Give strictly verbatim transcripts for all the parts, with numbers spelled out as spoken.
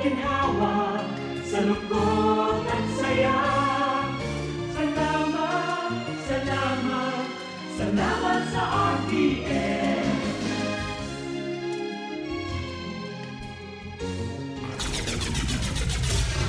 Ginhawa sa lungkot at saya. Salamat, salamat, salamat sa R T N.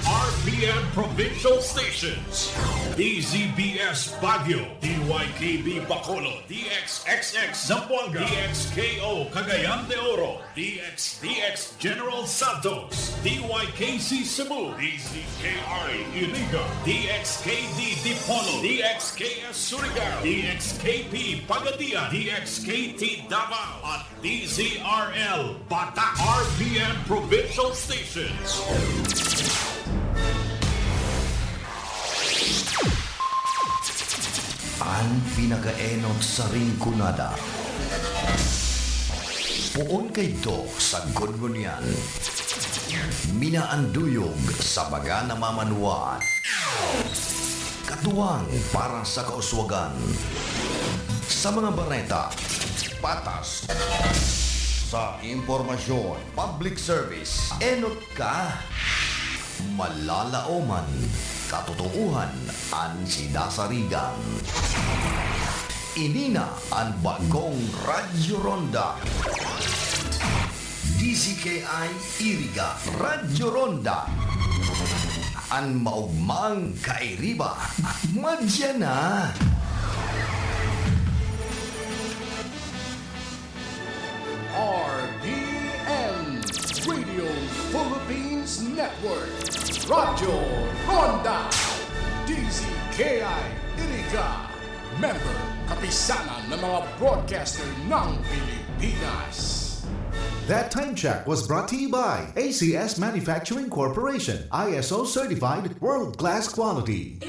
R P N Provincial Stations, D Z B S Baguio, D Y K B Bacolod, D X X X Zamboanga, D X K O Cagayan de Oro, D X D X General Santos, D Y K C Cebu, D Z K I Iriga, D X K D Dipolog, D X K S Surigao, D X K P Pagadian, D X K T Davao, at D Z R L Bata, R P N Provincial Stations. An pinakaenot sa Rinconada. Poon kaidto sa Gungunyan. Minaanduyog sa mga namamanwaan. Katuwang para sa kauswagan. Sa mga bareta, patas. Sa impormasyon, public service, enot ka. Malalaoman, katotoohan an sinasarigan. Ini na an bagong Radyo Ronda. D Z K I Iriga, Radyo Ronda. An maogmang kairiba, madya na. R P N, Radio Philippines Network, Radyo Ronda, D Z K I Iriga, member, Kapisanan ng mga Broadcaster ng Pilipinas. That time check was brought to you by A C S Manufacturing Corporation, I S O certified, world-class quality.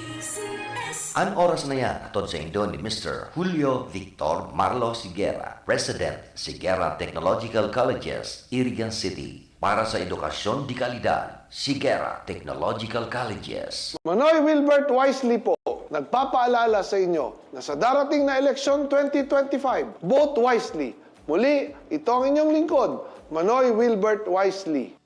An oras na yan, hatod saindo ni Mister Julio Victor Marlo Sigera, President, Sigera Technological Colleges, Iriga City. Para sa edukasyon de kalidad, Sigera Technological Colleges. Manoy Wilbert Wisely po, nagpapaalala sa inyo na sa darating na eleksyon twenty twenty-five, vote wisely. Muli, ito ang inyong lingkod, Manoy Wilbert Wisely.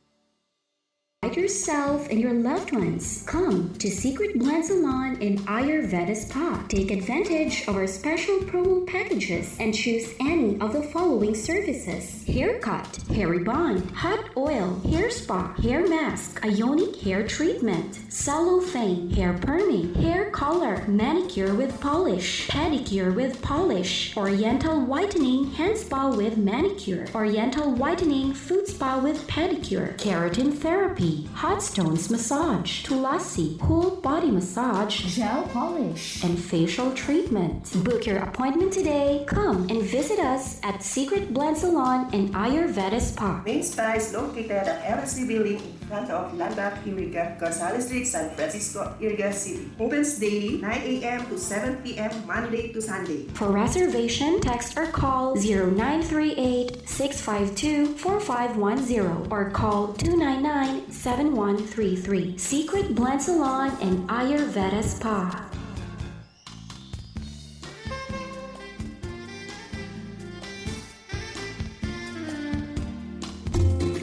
Delight yourself and your loved ones. Come to Secret Blend Salon and Ayurveda Spa. Take advantage of our special promo packages and choose any of the following services: haircut, hair rebond, hot oil, hair spa, hair mask, ionic hair treatment, cellophane, hair perming, hair color, manicure with polish, pedicure with polish, oriental whitening, hand spa with manicure, oriental whitening, foot spa with pedicure, keratin therapy, hot stones massage, tulasi, cool body massage, gel polish, and facial treatment. Book your appointment today. Come and visit us at Secret Blend Salon and Ayurveda Spa. Main Spa is located at L S C Building in front of Landmark Iriga, Gonzales Street, San Francisco, Iriga City. Opens daily, nine a.m. to seven p.m., Monday to Sunday. For reservation, text or call zero nine three eight, six five two, four five one zero or call two nine nine, seven one three three. Secret Blend Salon and Ayurveda Spa.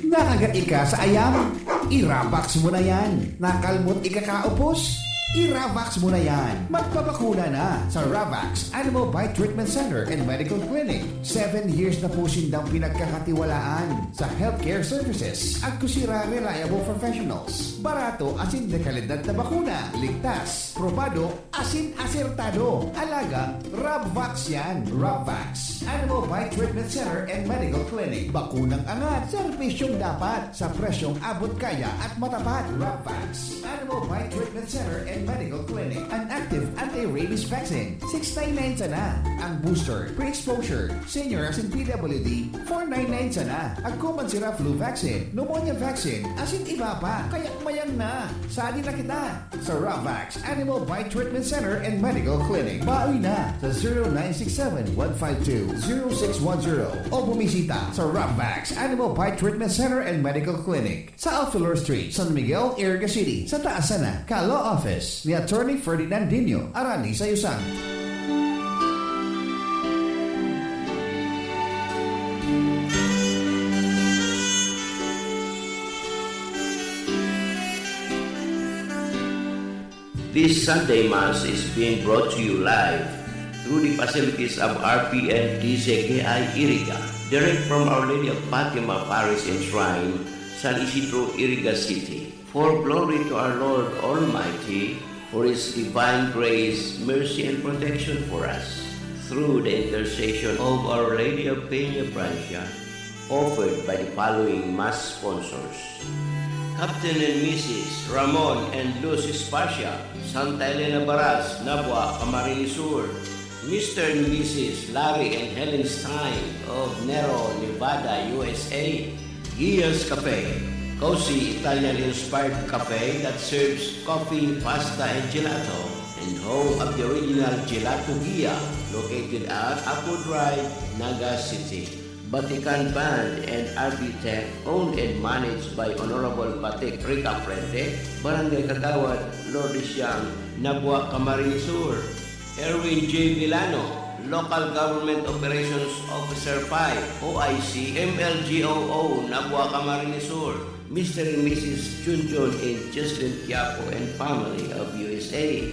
Nakagat ika sa ayam? I-Ravax mo na yan. Nakalmot ika kaupos? I-Ravax mo na yan. Magpabakuna na sa Ravax Animal Bite Treatment Center and Medical Clinic. Seven years na po sindang pinagkakatiwalaan sa healthcare services. Agko sira reliable professionals. Barato asin de kalidad na bakuna. Ligtas, probado, asin asertado. Alagang Rabvax yan. Rabvax. Animal Bite Treatment Center and Medical Clinic. Bakunang angat, serbisyong dapat, sa presyong abot kaya at matapat. Rabvax. Animal Bite Treatment Center and Medical Clinic. An active anti-rabies vaccine, six nine nine sana. Ang booster, pre-exposure, senior asin P W D, four nine nine sana. Agko man sira flu vaccine, pneumonia vaccine, asin iba pa. Kaya mayang na. Sadi na kita sa Ravax Animal Bite Treatment Center and Medical Clinic. Bawi na sa zero nine six seven, one five two, zero six one zero o bumisita sa Ravax Animal Bite Treatment Center and Medical Clinic sa Alfilor Street, San Miguel, Iriga City, sa taas sana ka Law Office ni Attorney Ferdinand Dinho, Arani sa Yusang. This Sunday Mass is being brought to you live through the facilities of R P N D Z K I Iriga, direct from Our Lady of Fatima Parish and Shrine, San Isidro, Iriga City. For glory to our Lord Almighty, for His divine grace, mercy, and protection for us, through the intercession of Our Lady of Peña Francia, offered by the following Mass sponsors: Captain and Missus Ramon and Luz Espacia, Santa Elena Baras, Nabua, Camarines Sur; Mister and Missus Larry and Helen Stein of Nero, Nevada, U S A; Gia's Cafe, cozy Italian-inspired cafe that serves coffee, pasta, and gelato, and home of the original Gelato Gia, located at Apo Drive, Naga City. Vatican Band and R B Tech, owned and managed by Honorable Patek Rica Frente, Barangay Kagawad, Lourdes Siang, Nabua, Camarines Sur. Erwin J Villano, Local Government Operations Officer five, O I C, M L G O O, Nabua, Camarines Sur. Mister and Missus Junjun and Jocelyn Quiapo and family of U S A.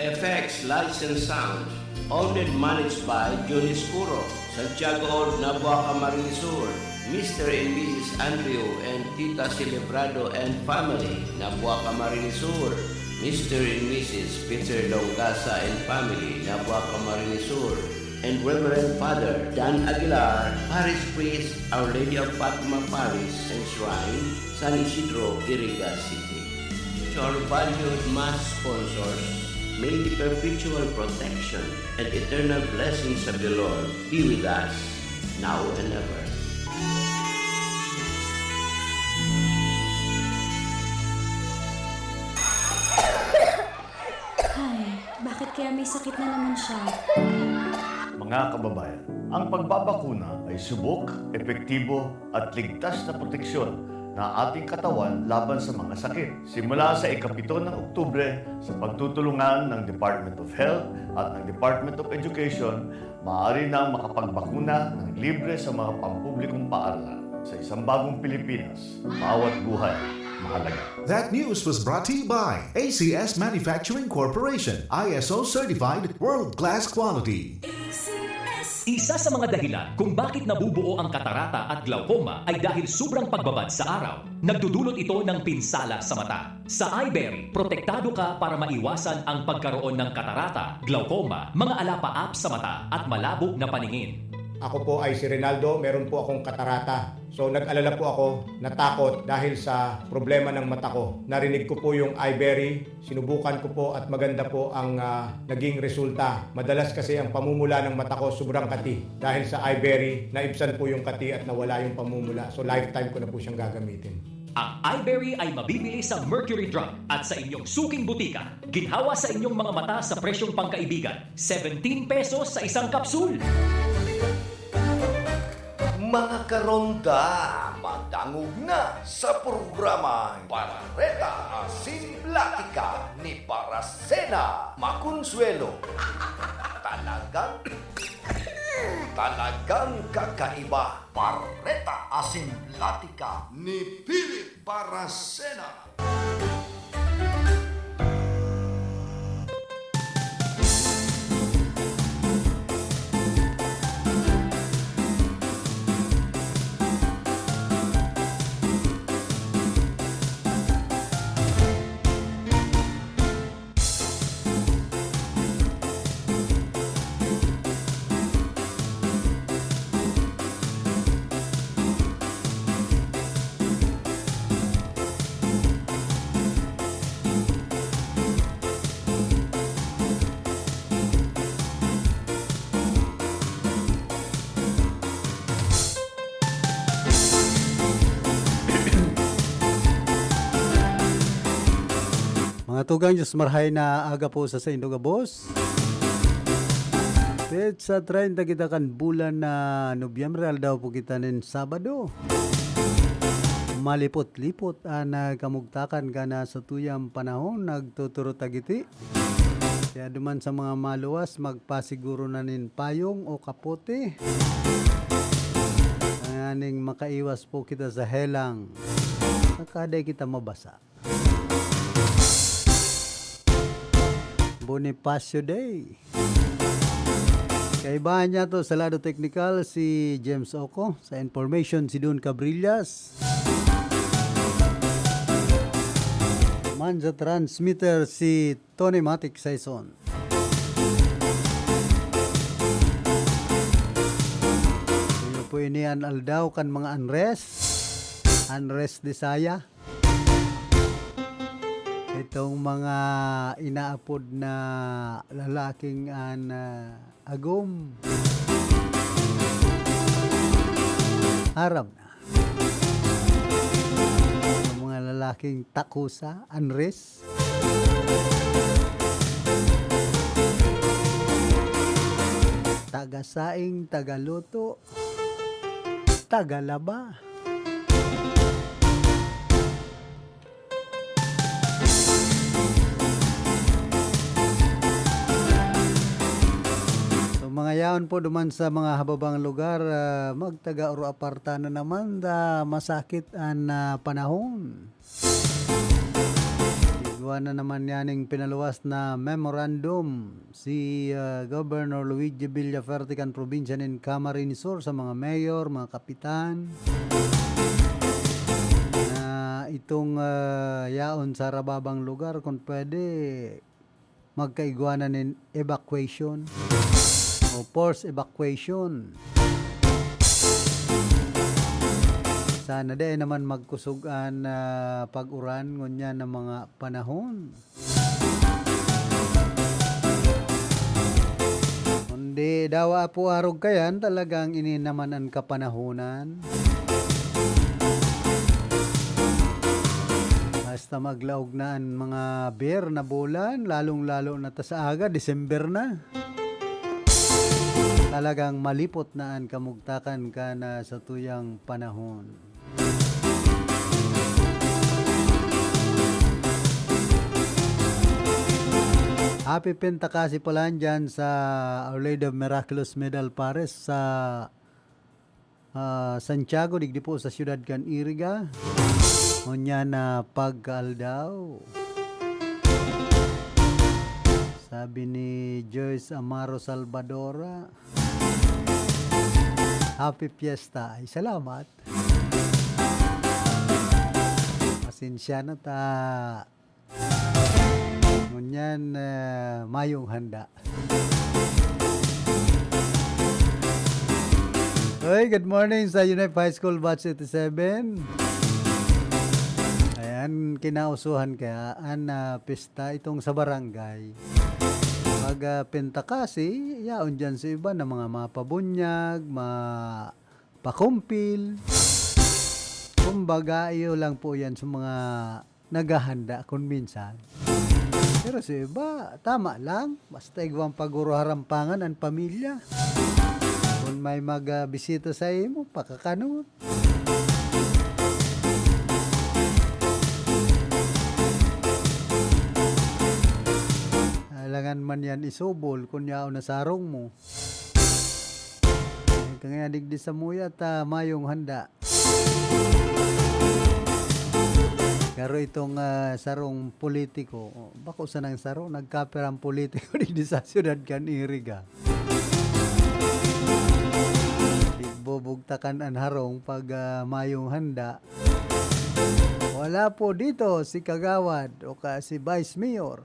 F X Lights and Sounds, owned and managed by Johnny Scuro, Santiago Old, Nabua, Camarines Sur. Mister and Missus Andrew and Tita Celebrado and family, Nabua, Camarines Sur. Mister and Missus Peter Longasa and family, Nabua, Camarines Sur. And Reverend Father Dan Aguilar, Parish Priest, Our Lady of Fatima Parish and Shrine, San Isidro, Iriga City. To our valued Mass sponsors, may the perpetual protection and eternal blessings of the Lord be with us, now and ever. Ay, bakit kaya may sakit na naman siya? Mga kababayan, ang pagbabakuna ay subok, epektibo at ligtas na proteksyon na ating katawan laban sa mga sakit. Simula sa ikapito ng Oktubre, sa pagtutulungan ng Department of Health at ng Department of Education, maaari nang makapagbakuna ng libre sa mga pampublikong paaralan. Sa isang bagong Pilipinas, bawat buhay mahalaga. That news was brought to you by A C S Manufacturing Corporation, I S O certified, world-class quality. Isa sa mga dahilan kung bakit nabubuo ang katarata at glaucoma ay dahil sobrang pagbabad sa araw. Nagdudulot ito ng pinsala sa mata. Sa Eyeberry, protektado ka para maiwasan ang pagkaroon ng katarata, glaucoma, mga alapaap sa mata at malabo na paningin. Ako po ay si Rinaldo, meron po akong katarata. So nag-alala po ako, natakot dahil sa problema ng mata ko. Narinig ko po yung Eyeberry, sinubukan ko po at maganda po ang ah, naging resulta. Madalas kasi ang pamumula ng mata ko sobrang kati. Dahil sa Eyeberry, naibsan po yung kati at nawala yung pamumula. So lifetime ko na po siyang gagamitin. Ang Eyeberry ay mabibili sa Mercury Drug at sa inyong suking butika. Ginhawa sa inyong mga mata sa presyong pangkaibigan, seventeen pesos sa isang kapsul. Mga karonda, madangog na sa programang Bareta Asin Platika ni Baracena Maconsuelo. Talagang, talagang kakaiba. Bareta Asin Platika ni Philip Baracena. Mga tugang, Diyos marhay na aga po sa saindo gabos. Petsa treinta kita kan bulan na Nobyembre, aldaw po kita nin Sabado. Malipot-lipot an ah, kamugtakan kan ah, satuyang panahon, nagtuturo ta giti. Kaya duman sa mga maluwas, magpasiguro na nin payong o kapote. Tanganing makaiwas po kita sa helang. Nakaday kita mabasa. Bonifacio Day. Kaibahan niya to sa lado teknikal si James Oco. Sa information si Don Cabrillas. Man sa transmitter si Tony Matic Saison. Iyo po ini an aldaw kan mga unrest. Unrest Desaya. Itong mga inaapod na lalaking an, ah, agom. Aram na. Ang mga lalaking takusa, unrest. Taga-saing, taga-luto, taga-laba. So, mga yaon po duman sa mga hababang lugar, ah, magtaga oro aparta na naman ta masakit an, ah, panahon. Igwa na naman yaning pinaluwas na memorandum si, ah, Governor Luigi Villafuerte kan probinsya nin Camarines Sur sa mga mayor, mga kapitan, na itong, ah, yaon sa rababang lugar, kung pwede, magkaigwa na nin evacuation o forced evacuation. Sana di naman magkusog an, ah, pag-uran ngunyan na mga panahon. Kundi dawa po arog kayan, talagang ini naman an kapanahonan. Basta maglaog na an mga beer na bulan, lalong-lalo na ta sa aga, December na. Talagang malipot na an kamugtakan kan satuyang panahon. Happy Penta Kasi pala dyan sa Our Lady of Miraculous Medal Pares sa, ah, Santiago, digdi po sa siyudad kan Iriga. Ngunyan na pagkaaldaw. Sabi ni Joyce Amaro Salvadora, "Happy Fiesta." Ay, salamat. Pasensya na ta. Ngunyan, ah, mayong handa. Oy, good morning sa Unif High School Batch eighty-seven. Ayan, kinausuhan kaya an, ah, pista itong sa barangay. Pag, ah, Penta Kasi, yaon dyan sa iba na mga mapabunyag, ma-, pakumpil. Kumbaga, iyo lang po yan sa mga naghahanda kun minsan. Pero sa iba, tama lang. Basta igwang paguro harampangan an pamilya. Kun may mag, ah, bisita sa imo, pakakanon. Alangan man yan isubol kun yaon na sarong mo. Kaya digdi sa muya ta mayong handa. Pero itong, ah, sarong politiko, oh, bako sanang saro, nagkapirang politiko digdi sa siyudad kan Iriga. Igbubugtakan an harong pag, ah, mayong handa. Wala po dito si Kagawad o ka si Vice Mayor.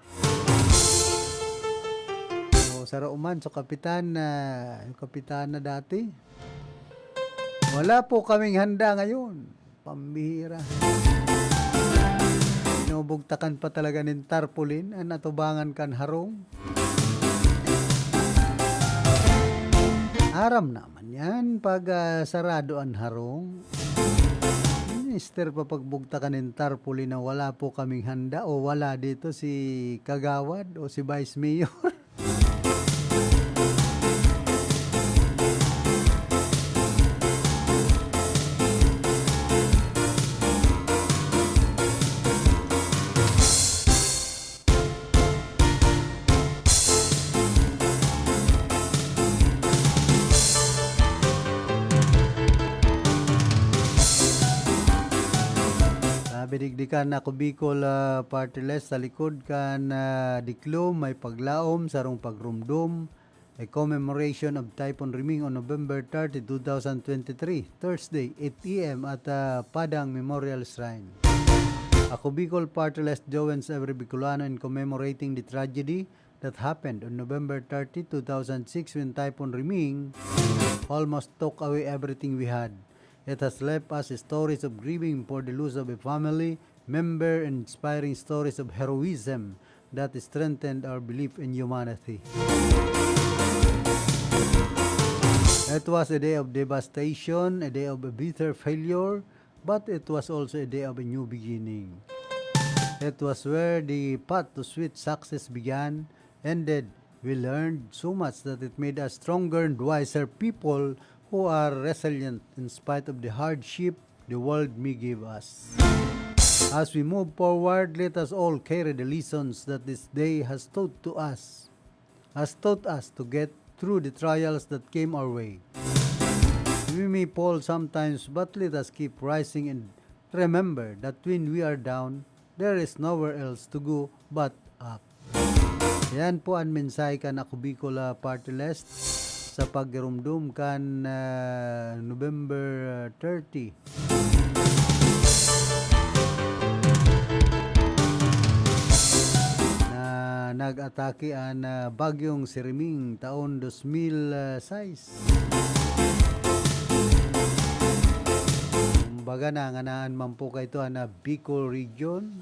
O, saro man sa kapitan na, yung kapitan na dati. Wala po kaming handa ngayon. Pambihira. Binubugtakan pa talaga nin tarpaulin an atubangan kan harong. Aram naman yan pag, ah, sarado an harong. Mister pa pagbugtakan nin tarpaulin na wala po kaming handa o wala dito si Kagawad o si Vice Mayor. Bidikdikan na Ako Bicol, ah, Party List, sa likod kan, ah, diklom may paglaom, sarong pagrumdom, a commemoration of Typhoon Riming on November thirty, two thousand twenty-three, Thursday, eight A M at, ah, Padang Memorial Shrine. Ako Bicol Party List joins every Bicolano in commemorating the tragedy that happened on November thirty, two thousand six, when Typhoon Riming almost took away everything we had. It has left us stories of grieving for the loss of a family member, inspiring stories of heroism that strengthened our belief in humanity. It was a day of devastation, a day of a bitter failure, but it was also a day of a new beginning. It was where the path to sweet success began, ended. We learned so much that it made us stronger and wiser people who are resilient in spite of the hardship the world may give us. As we move forward, let us all carry the lessons that this day has taught to us, has taught us to get through the trials that came our way. We may fall sometimes, but let us keep rising and remember that when we are down, there is nowhere else to go but up. Yan po an mensahe kan Ako Bicol, ah, Party List sa pagrumdom kan, ah, November, ah, thirty. Na nag-atake an, ah, bagyong Siriming taon dos mil sais. Kumbaga, nanganaan man po kaito an, ah, Bicol Region.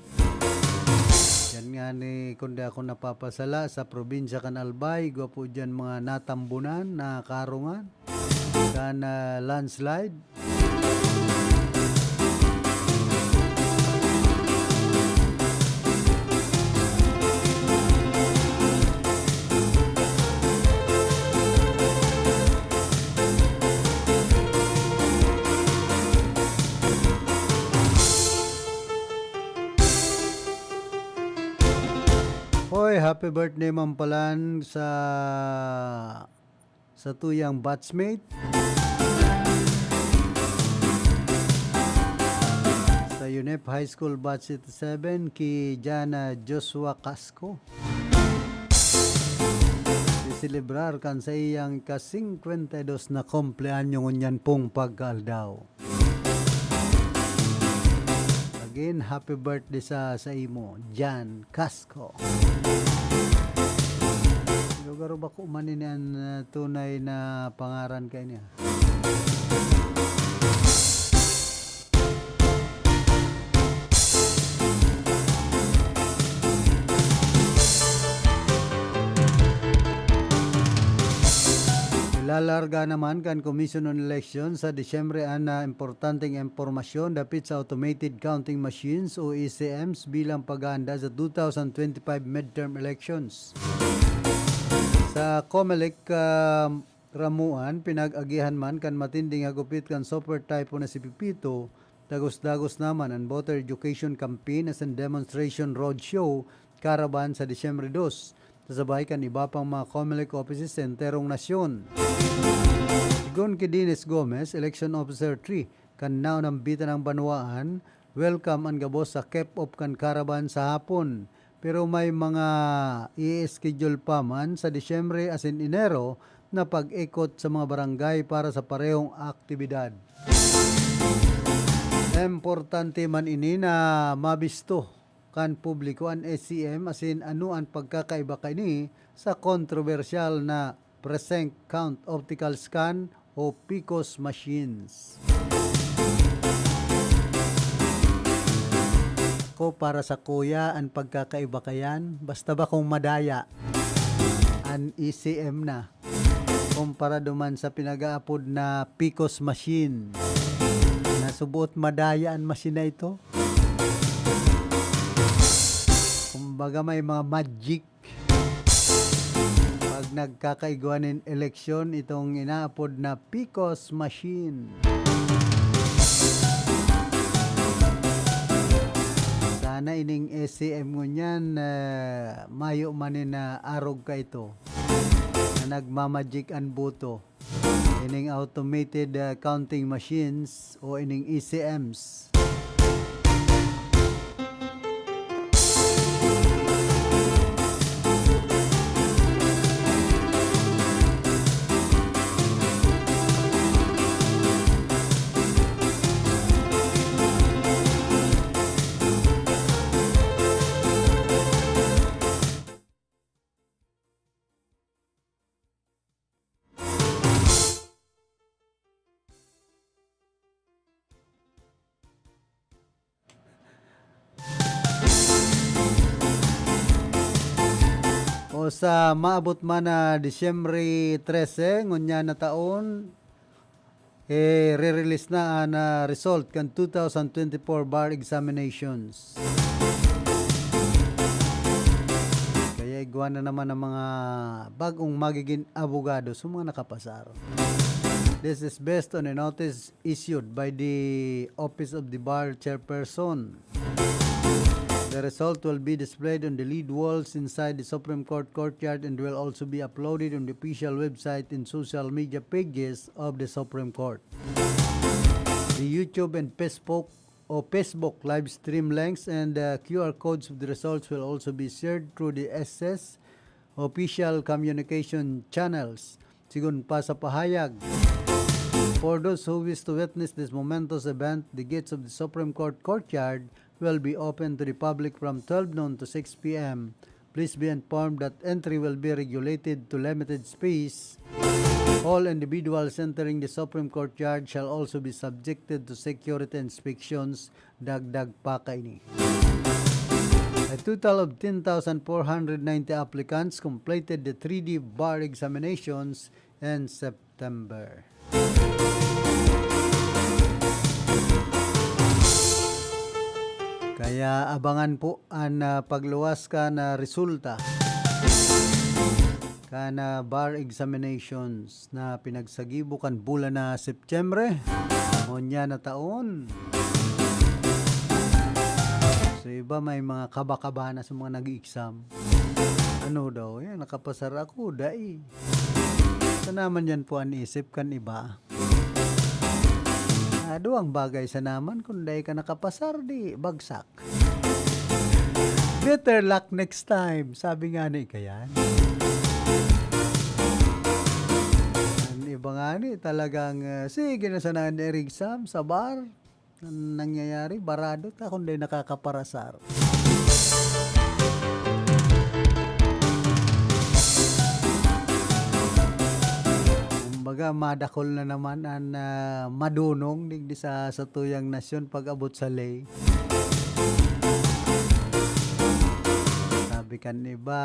Yan nga ni, kung di ako napapasala, sa probinsya kan Albay, igwa po diyan mga natambunan, nakarungan, kan, ah, landslide. Hoy, happy birthday man palan sa, sa tuyang batchmate sa UNEP High School Batch eighty-seven, ki Jana Joshua Casco. Siselebrar kan sa iyang ika-singkwenta y dos na kumpleanyo ngunyan pong pagkaaldaw. Again, happy birthday sa, sa imo, Jan Casco. Lugar ba ko man ini an, ah, tunay na pangaran kay niya? Ilalarga naman kan Commission on Election sa Disyembre an, ah, importanteng impormasyon dapit sa automated counting machines o E C Ms bilang paghahanda sa two thousand twenty-five midterm elections. Sa Comelec, ah, Ramuan, pinag-agihan man kan matinding hagupit kan Super Typhoon na si Pepito, dagos-dagos naman an voter education campaign asin demonstration roadshow caravan sa Disyembre dos, kasabay kan iba pang mga Comelec offices sa enterong nasyon. Sigon ki Dennis Gomez, Election Officer three kan naunang bitanang banwaan, welcome an gabos sa kep-op kan caravan sa hapon. Pero may mga i-schedule pa man sa Disyembre asin Enero na pag-ikot sa mga barangay para sa parehong aktibidad. Importante man ini na mabisto kan publiko an E C M asin ano an pagkakaiba kaini sa kontrobersyal na Presync Count Optical Scan o PCOS machines. Ako, para sa kuya, an pagkakaiba kayan, basta ba kung madaya, an E C M na. Kumpara duman sa pinag-aapod na PCOS machine, na suboot madaya an machine na ito. Kumbaga, may mga magic pag nagkakaigwa nin eleksyon itong inaapod na PCOS machine. Sana ining E C M ngunyan, ah, mayo man nin, ah, arog kaito na nagmamagic an boto. Ining automated, ah, counting machines o ining E C Ms. Sa maabot man na Disyembre trese, ngunyan na taon, eh, re-release na an, ah, result kan two thousand twenty-four bar examinations. Kaya igwa na naman ang mga bagong magiging abogado sa mga nakapasar. This is based on a notice issued by the Office of the Bar Chairperson. The result will be displayed on the lead walls inside the Supreme Court courtyard and will also be uploaded on the official website and social media pages of the Supreme Court. The YouTube and Facebook or Facebook live stream links and, uh, Q R codes of the results will also be shared through the S S official communication channels. Sigun pa sa pahayag, for those who wish to witness this momentous event, the gates of the Supreme Court courtyard will be open to the public from twelve noon to six p m. Please be informed that entry will be regulated to limited space. All individuals entering the Supreme Courtyard shall also be subjected to security inspections. Dagdag pa kaini. A total of ten thousand four hundred ninety applicants completed the three D bar examinations in September. Kaya abangan po an, ah, pagluwas kan, ah, resulta kan, ah, bar examinations na pinagsagibo kan bulan na Setyembre, ngunyan na taon. So, iba may mga kaba-kaba na sa mga nag-exam. Ano daw, yan, nakapasar ako, dai. Sa naman yan po an isip kan iba. Ah, duwang bagay sa naman, kung dai ka nakapasar, di bagsak. Better luck next time, sabi nga ni Kayan. An iba nga ni, talagang, ah, sige na sana an exam sa bar. An nangyayari, barado ta kun dai nakakaparasar. Kumbaga, madakol na naman an, ah, madunong digdi sa satuyang nasyon pag-abot sa ley. Sabi kan iba,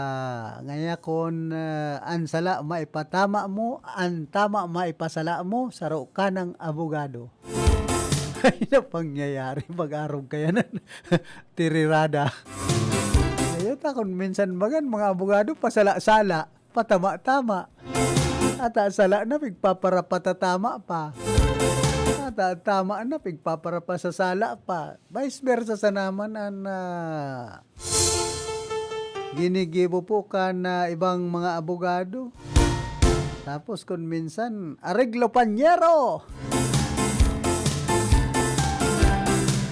"Ngaya kun, ah, an sala maipatama mo, an tama maipasala mo, saro ka nang abogado." Ay, na pangyayari, mag-arog kaya na tirirada. Ayun ta, kung minsan bagan, mga abogado, pasala-sala, patama-tama. Ata sala na, pigpaparapatatama pa. Ata tama na, pigpaparapasasala pa. Vice versa sa naman an, ah, ginigibo po kan, ah, ibang mga abogado. Tapos kun minsan, areglo panyero!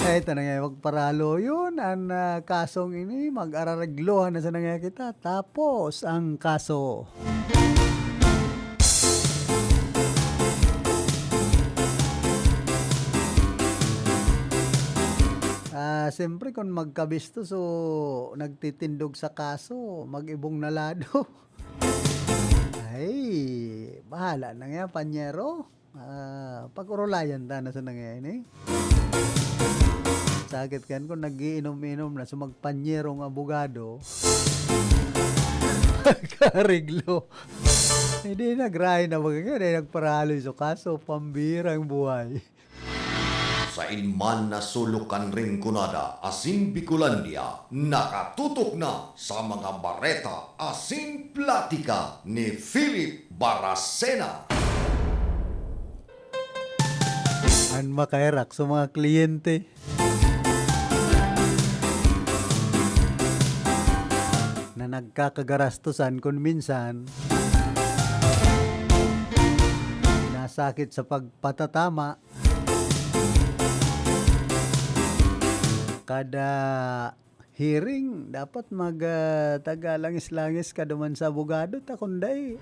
Eh, ito na nga, magparalo yun. An, ah, kasong ini, mag-arareglohan na sana nga kita. Tapos, ang kaso. Ah, siyempre, kung magkabisto, so, nagtitindog sa kaso, mag-ibong na lado. Ay, bahala na nga, panyero. Ah, pag-urulayan ta na sa nangyayari, eh. Sakit kan kung nag-iinom-inom na, so magpanyerong abogado. Kareglo. Hindi, nagrahay na baga, kaya nagparaloy sa kaso, pambirang buhay. Sain man na sulok kan Rinconada asin Bicolandia, nakatutok na sa mga bareta asin platika ni Philip Baracena. An makaherak sa mga kliyente na nagkakagarastusan kun minsan, nasakit sa pagpatatama. Kada hearing, dapat mag, ah, tagalangis-langis ka duman sa abogado, ta kun dai,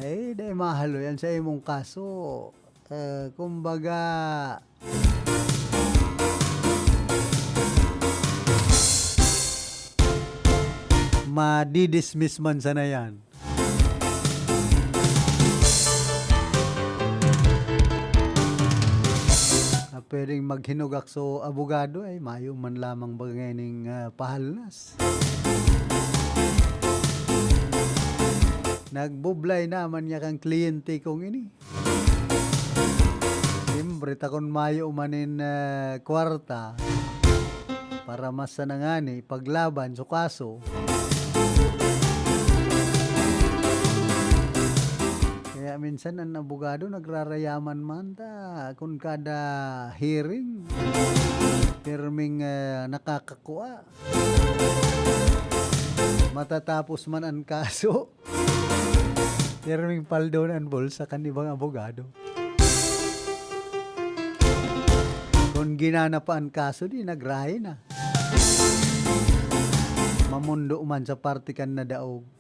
ay, dai mahaloy an sa imong kaso. Ah, kumbaga, madidismiss man sana yan. Ah, pwedeng maghinugak so abogado ay mayo man lamang ba nganing, ah, pahalnas? Nagbublay naman niya kan kliyente kong ini. Siyempre, ta kun mayo man nin, ah, kwarta, para mas sana ngani ipaglaban su kaso. Kaya minsan an abogado nagrarayaman man ta kun kada hearing, pirming, ah, nakakakua. Matatapos man an kaso, pirming paldo na an bulsa kan ibang abogado. Kun ginana pa an kaso, di nagrahay na. Mamondo man sa parte kan nadaog.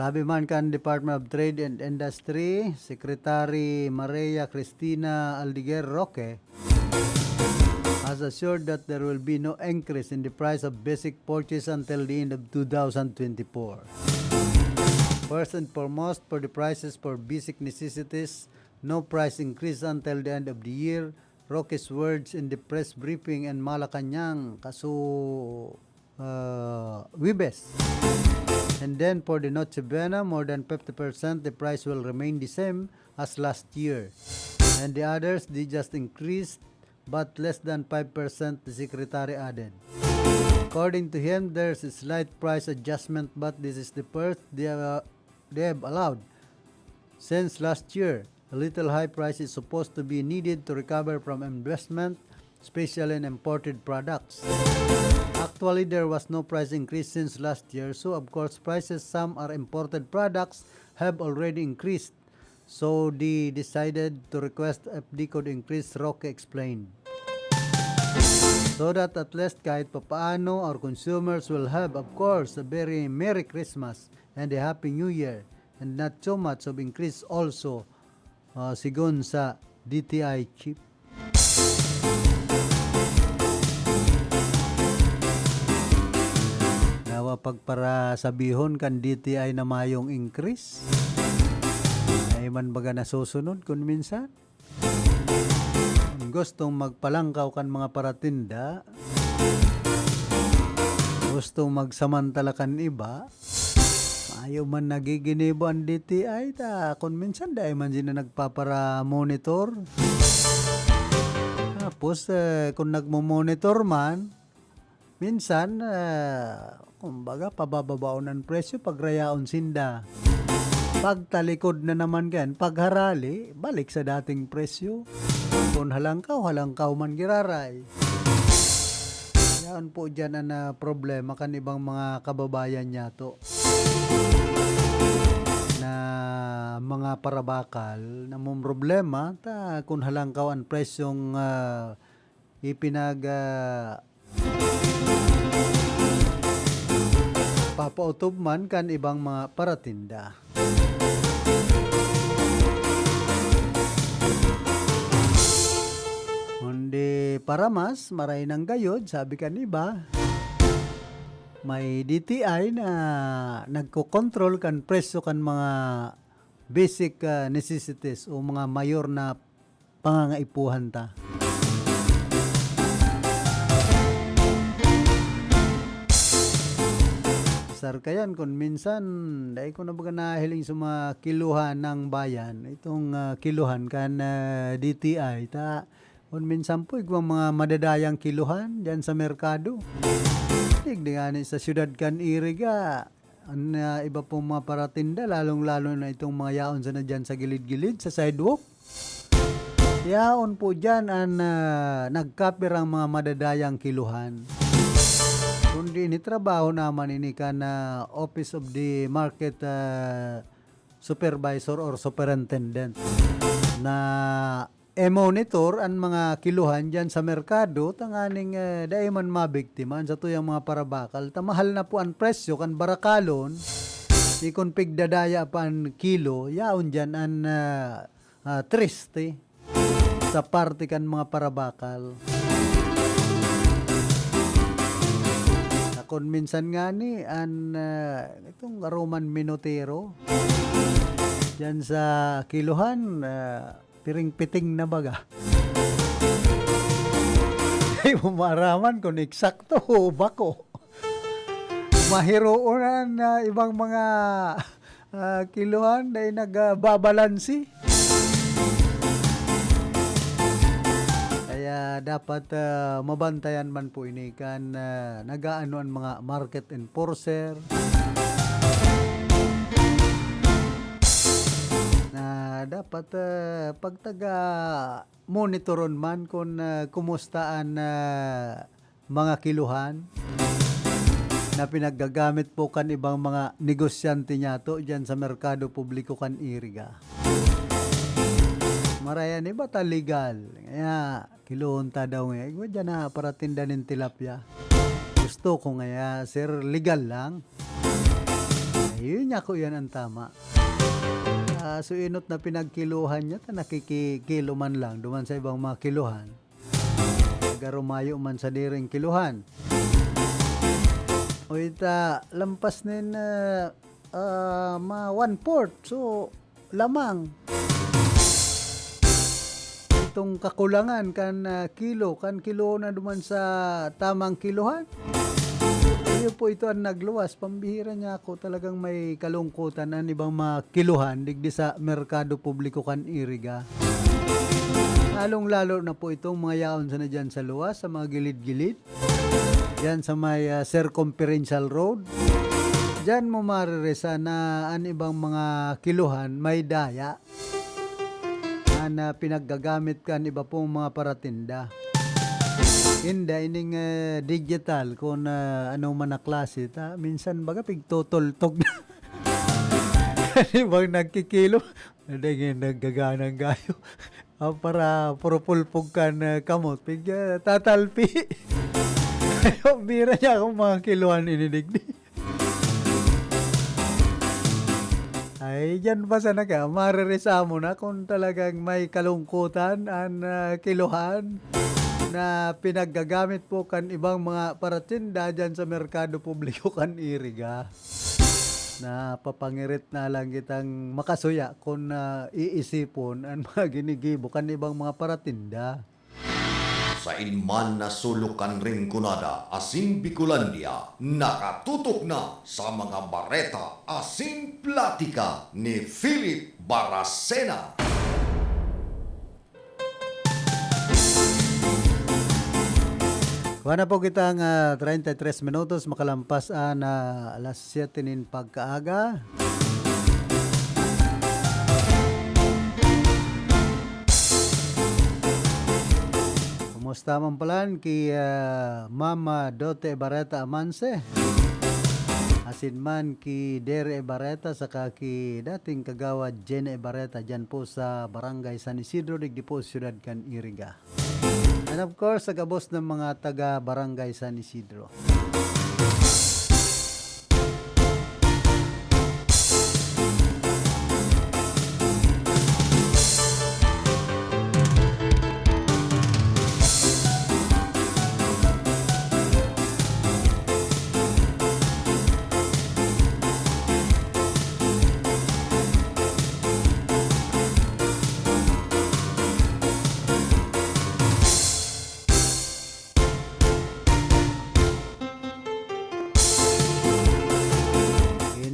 Sabi man kan Department of Trade and Industry Secretary Maria Cristina Aldeguer Roque, has assured that there will be no increase in the price of basic purchase until the end of two thousand twenty-four. First and foremost, for the prices for basic necessities, no price increase until the end of the year, Roque's words in the press briefing in Malacañang, kaso, uh, Huwebes. And then for the Noche Buena, more than fifty percent, the price will remain the same as last year. And the others, they just increased, but less than five percent, the secretary added. According to him, there's a slight price adjustment, but this is the first they, uh, they have allowed since last year. A little high price is supposed to be needed to recover from investment, especially in imported products. Actually, there was no price increase since last year, so of course, prices some are imported products have already increased. So they decided to request if they could increase, Roque explained. So that at least kahit papaano, our consumers will have, of course, a very Merry Christmas and a Happy New Year, and not so much of increase also, uh, sigon sa D T I chief. Dawa pagparasabihon kan D T I na mayong increase. Ay man baga nasusunod kun minsan. Gustong magpalangkaw kan mga paratinda, gustong magsamantala kan iba, mayo man nagiginibo an D T I, ta kun minsan dai man sila nagpapara-monitor. Tapos, eh, kung nagmo-monitor man, minsan, ah, kumbaga, pabababaon an presyo, pagrayaon sinda. Pagtalikod na naman kan pagharali, balik sa dating presyo. Kung halangkaw, halangkaw man giraray. Yaon po dyan ang, ah, problema kan ibang mga kababayan niyato na mga parabakal na problema ta kun halangkaw ang presyong, ah, ipinag, ah, papaotob man kan ibang mga paratinda. Kundi para mas maray nang gayod, sabi kan iba, may D T I na nagkokontrol kan presyo kan mga basic, ah, necessities o mga mayor na pangangaipuhan ta. Sarkayan, kun minsan, dai ko na baga nahiling sa mga kiluhan ng bayan. Itong, ah, kiluhan kan, ah, D T I. Ta, kun minsan po, igwang mga madadayang kiluhan dyan sa merkado. Digdi nga ni sa syudad kan Iriga. An, ah, iba pong mga paratinda, lalong-lalo na itong mga yaon sana diyan sa gilid-gilid, sa sidewalk. Yaon po diyan an, ah, nagkapirang mga madadayang kiluhan. Kundi ini trabaho naman ini kan, ah, Office of the Market, ah, Supervisor or Superintendent na i-monitor an mga kiluhan diyan sa merkado tanganing, eh, dai man mabiktima an satuyang mga parabakal. Ta mahal na po an presyo kan barakalon, ikon pigdadaya pa an kilo, yaon diyan an, ah, ah, triste sa parte kan mga parabakal. Kung minsan nga ni an, ah, itong Roman Minotero, diyan sa kiluhan, ah, piring-piting na baga. Di mo maaraman kung eksakto o bako. Mahiroon na, na ibang mga, ah, kiluhan na nagbabalansi. Kaya dapat, ah, mabantayan man po ini kan, ah, nag-aano an mga market enforcer. Na dapat, ah, pagtaga monitoron man kung, ah, kumusta an, ah, mga kiluhan na pinaggagamit po kan ibang mga negosyante niyato diyan sa merkado publiko kan Iriga. Maraya ni bata legal. Kaya kiluhon ta daw nga, igwa diyan na paratinda nin tilapia. Gusto ko nga, sir, legal lang. Ayun niya ko yan ang tama. Ah, so inot na pinagkiluhan niya, ta nakikikilo man lang duman sa ibang mga kiluhan. Nagarumayo man sa diring kiluhan. O ita, lampas nin, ah, ah, ma one-fourth. So, lamang. Itong kakulangan kan, ah, kilo, kan kilo na duman sa tamang kilohan. Iyo po ito ang nagluwas. Pambihira niya ako, talagang may kalungkutan an ibang mga kilohan digdi sa merkado publiko kan Iriga. Lalong-lalo na po itong mga yaon sana dyan sa luwas, sa mga gilid-gilid. Diyan sa may, ah, circumferential road. Diyan mo mareresa na an ibang mga kilohan may daya na, na pinaggagamit kan iba pong mga paratinda. Inda ining, eh, digital kung, ah, ano man na klase. Ta, minsan baga pigtutultog na. Di ba nagkikilo? Hindi, ngayon naggaganang gayo. Ah, para purupulpog kan, ah, kamot. Pig, ah, tatalpi. Bira niya akong mga kiluhan inidigdi. Ay, diyan pa sana ka, mareresa mo na kung talagang may kalungkutan an, ah, kiluhan na pinaggagamit po kan ibang mga paratinda diyan sa merkado publiko kan Iriga. Napapangirit na lang kitang makasuya kun, ah, iisipon an mga ginigibo kan ibang mga paratinda. Sain man na sulok kan Rinconada asin Bicolandia, nakatutok na sa mga bareta asin platika ni Philip Baracena. Kuha na po kitang, ah, treinta y tres minutos, makalampas an, ah, alas siyete nin pagkaaga. Kumusta man palan ki, ah, Mama Dote Barreta Amanse? Asin man ki Dere Barreta saka ki dating kagawad Jenny Barreta diyan po sa Barangay San Isidro, digdi po, siyudad kan Iriga. And of course, sa gabos ng mga taga Barangay San Isidro.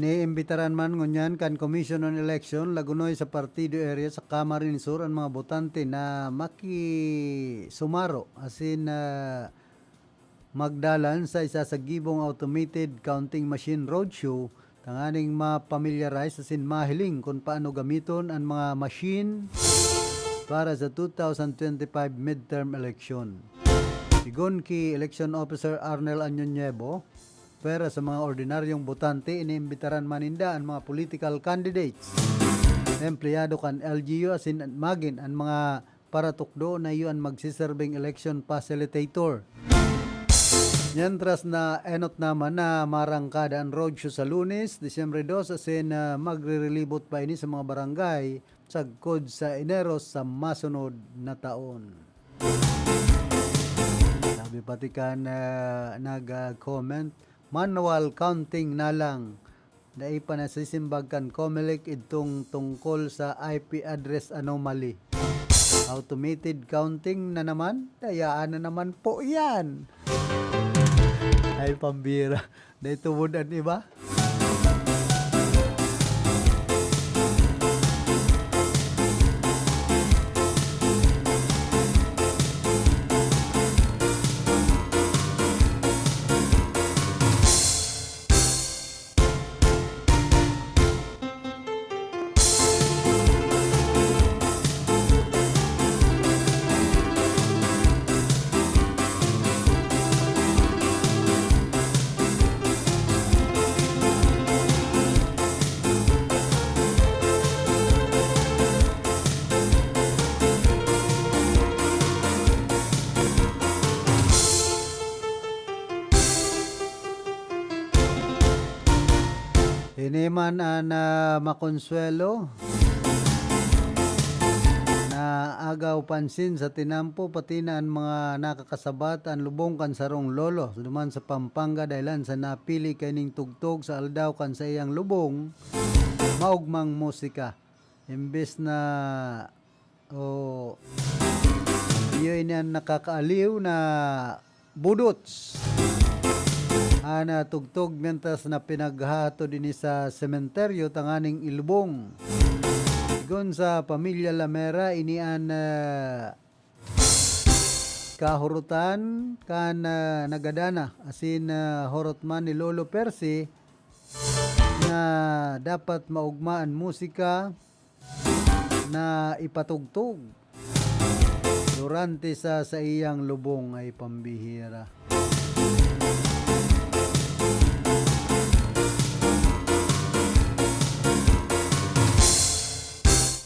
Iniimbitaran man ngunyan kan Commission on Election, Lagonoy sa Partido Area sa Camarines Sur an mga botante na makisumaro, asin, ah, magdalan sa isa sa gibong automated counting machine roadshow tanganing ma-familiarize asin mahiling kun paano gamiton an mga machine para sa two thousand twenty-five midterm election. Sigon ki Election Officer Arnel Añoñevo, pwera sa mga ordinaryong botante, iniimbitaran man ninda an mga political candidates, empleyado kan L G U asin magin an mga paratukdo na iyo an magsiserbing election facilitator. Mientras na enot naman na marangkada an roadshow sa Lunes, Disyembre dos, asin, ah, magrirelibot pa ini sa mga barangay sagkod sa Enero sa masunod na taon. Sabi pati kan, ah, nag, ah, comment, manual counting na lang. Dai pa nasisimbag kan Comelec idtong tungkol sa I P address anomaly. Automated counting na naman? Dayaan na naman po yan. Ay, pambira. Dai tubod an iba. Ini man an, ah, makonsuwelo na agaw pansin sa tinampo, pati na an mga nakakasabat an lubong kan sarong lolo duman sa Pampanga, dahelan sa napili kaining tugtog sa aldaw kan saiyang lubong, maogmang musika. Imbes na, o, iyo ini an nakakaaliw na budots. An, ah, tugtog mientras na pinaghahatod ini sa sementeryo tanganing ilubong. Sigon sa pamilya Lamera, ini an, ah, kahurotan kan, ah, nagadana, asin, ah, horot man ni Lolo Percy na dapat maogma an musika na ipatugtog durante sa saiyang lubong. Ay pambihira.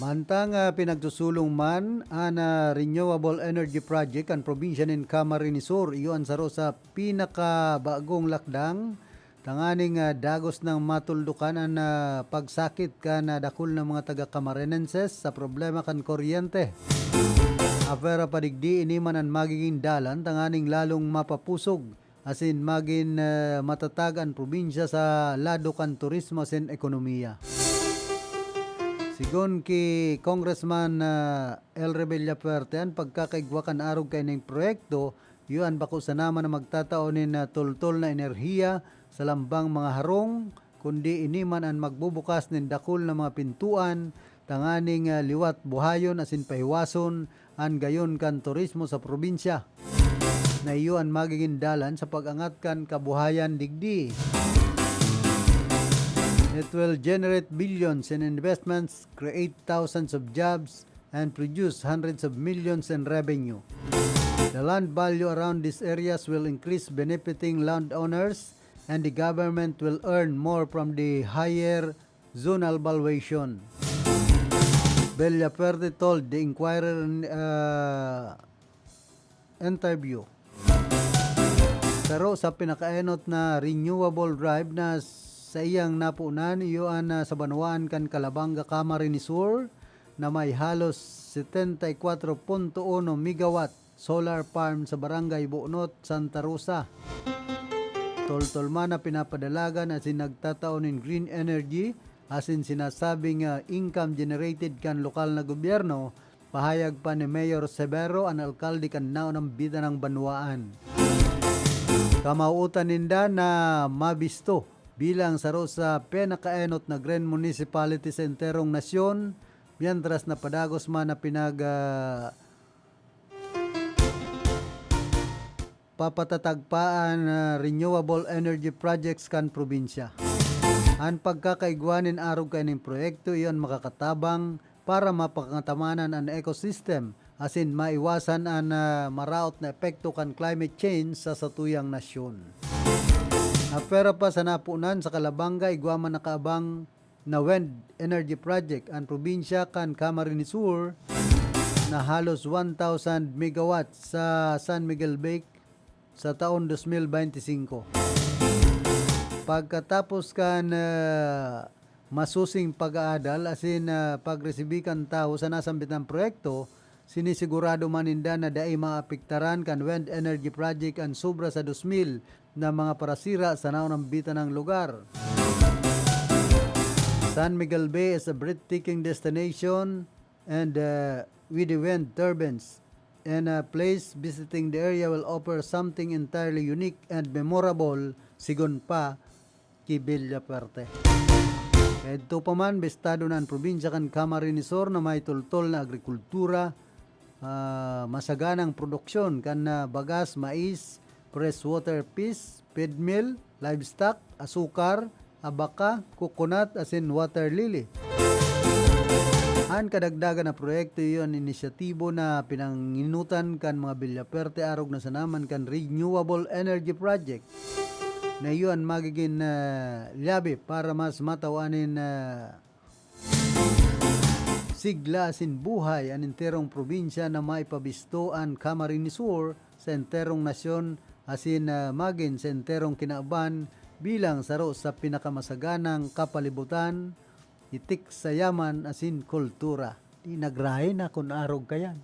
Mantang, ah, pinagsusulong man an, ah, renewable energy project kan probinsya nin Camarines Sur, iyo an saro sa pinakabagong lakdang tanganing, ah, dagos nang matuldukan an, ah, pagsakit kan, ah, dakul na mga taga-Camarinenses sa problema kan kuryente. Apwera pa digdi, ini man an magiging dalan tanganing lalong mapapusog asin magin, ah, matatag an probinsya sa lado kan turismo asin ekonomiya. Sigon ki Congressman, ah, Elre Villafuerte, an pagkakaigwa kan arog kaining proyekto, iyo an bako sana man na magtatao nin, ah, tultol na enerhiya sa lambang mga harong, kundi ini man an magbubukas nin dakul na mga pintuan tanganing, ah, liwat buhayon asin pahiwason an gayon kan turismo sa probinsya, na iyo an magigin dalan sa pag-angat kan kabuhayan digdi. It will generate billions in investments, create thousands of jobs, and produce hundreds of millions in revenue. The land value around these areas will increase, benefiting landowners, and the government will earn more from the higher zonal valuation, Villafuerte told the Inquirer in, uh, interview. Saro sa pinakaenot na renewable drive na saiyang napunan, iyo an, ah, sa banwaan kan Calabanga, Camarines Sur, na may halos setenta y cuatro punto uno megawatt solar farm sa Barangay Buonot, Santa Rosa. Toltol man na pinapadalagan asin nagtatao nin green energy asin sinasabing, ah, income generated kan lokal na gobyerno, pahayag pa ni Mayor Severo, an alkalde kan naunang bitanang banwaan. Kamawootan ninda na mabisto bilang saro sa pinakaenot na green municipality sa enterong nasyon, mientras na padagos man na pinag, ah, papatatagpaan na renewable energy projects kan probinsya. An pagkakaigwa nin arog kaining proyekto, iyo an makakatabang para mapangatamanan an ecosystem asin maiwasan an, ah, maraot na epekto kan climate change sa satuyang nasyon. Apwera pa sa napunan sa Calabanga, igwa man nakaabang na wind energy project an probinsya kan Camarines Sur na halos one thousand megawatts sa San Miguel Bay sa taon dos mil bente singko. Pagkatapos kan, ah, masusing pag-aadal asin, ah, pagresibi kan tawo sa nasambitang proyekto, Sinisigurado man ninda na dai maapektaran kan wind energy project an sobra sa dos mil na mga parasira sa naunang bitanang lugar. San Miguel Bay is a breathtaking destination and, uh, with the wind turbines and a place visiting the area will offer something entirely unique and memorable, sigon pa ki Villafuerte. Kaidto pa man, bistado na an probinsya kan Camarines Sur na may tultol na agrikultura, ah, masaganang produksyon kan, ah, bagas, mais, freshwater fish, feed meal, livestock, asukar, abaka, coconut, asin water lily. An kadagdagan na proyekto iyo an inisyatibo na pinanginutan kan mga Villafuerte arog na sanaman kan renewable energy project na iyo an magigin, ah, lyabe para mas mataw-an nin, ah, sigla asin buhay an enterong probinsya na maipabisto an Camarines Sur sa enterong nasyon asin, ah, magin sa enterong kinaban bilang saro sa pinakamasaganang kapalibutan, itik sa yaman asin kultura. Di nagrahay na kun arog kayan.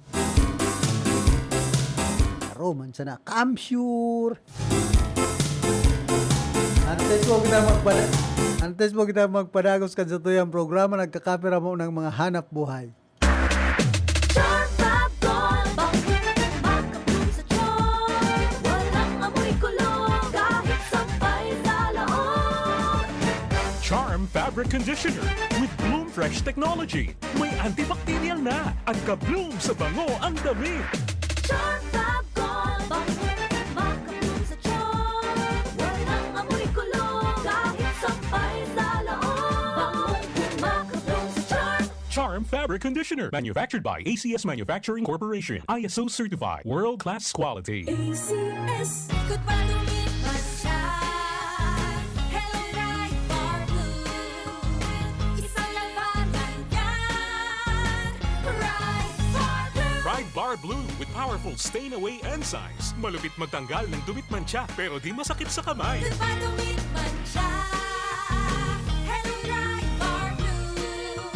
Aro man sana, kamsure! Antes mo kita magpada-, antes mo kita magpadagos kan sa tuyang programa, nagkakapira mo ng mga hanap buhay. Charm Fab Gold, bangkong makabloom sa charm. Walang amoy kulog, kahit sampay sa laog. Charm Fabric Conditioner with Bloom Fresh Technology. May antibacterial na at ka-bloom sa bango ang damit. Charm Fab Gold, bangkong makabloom sa charm. Walang amoy kulog, kahit sampay sa laog. Bangkong makabloom sa charm. Charm Fabric Conditioner, manufactured by A C S Manufacturing Corporation, I S O certified, world-class quality. A C S. Ikot pa, dumit man siya. Hello, Pride Bar Blue. Isang labanan yan. Pride Bar Blue. Pride Bar Blue with powerful stain away enzymes. Malupit magtanggal ng dumit mantsa, pero di masakit sa kamay. Ikot pa, dumit man siya. Hello, Pride Bar Blue.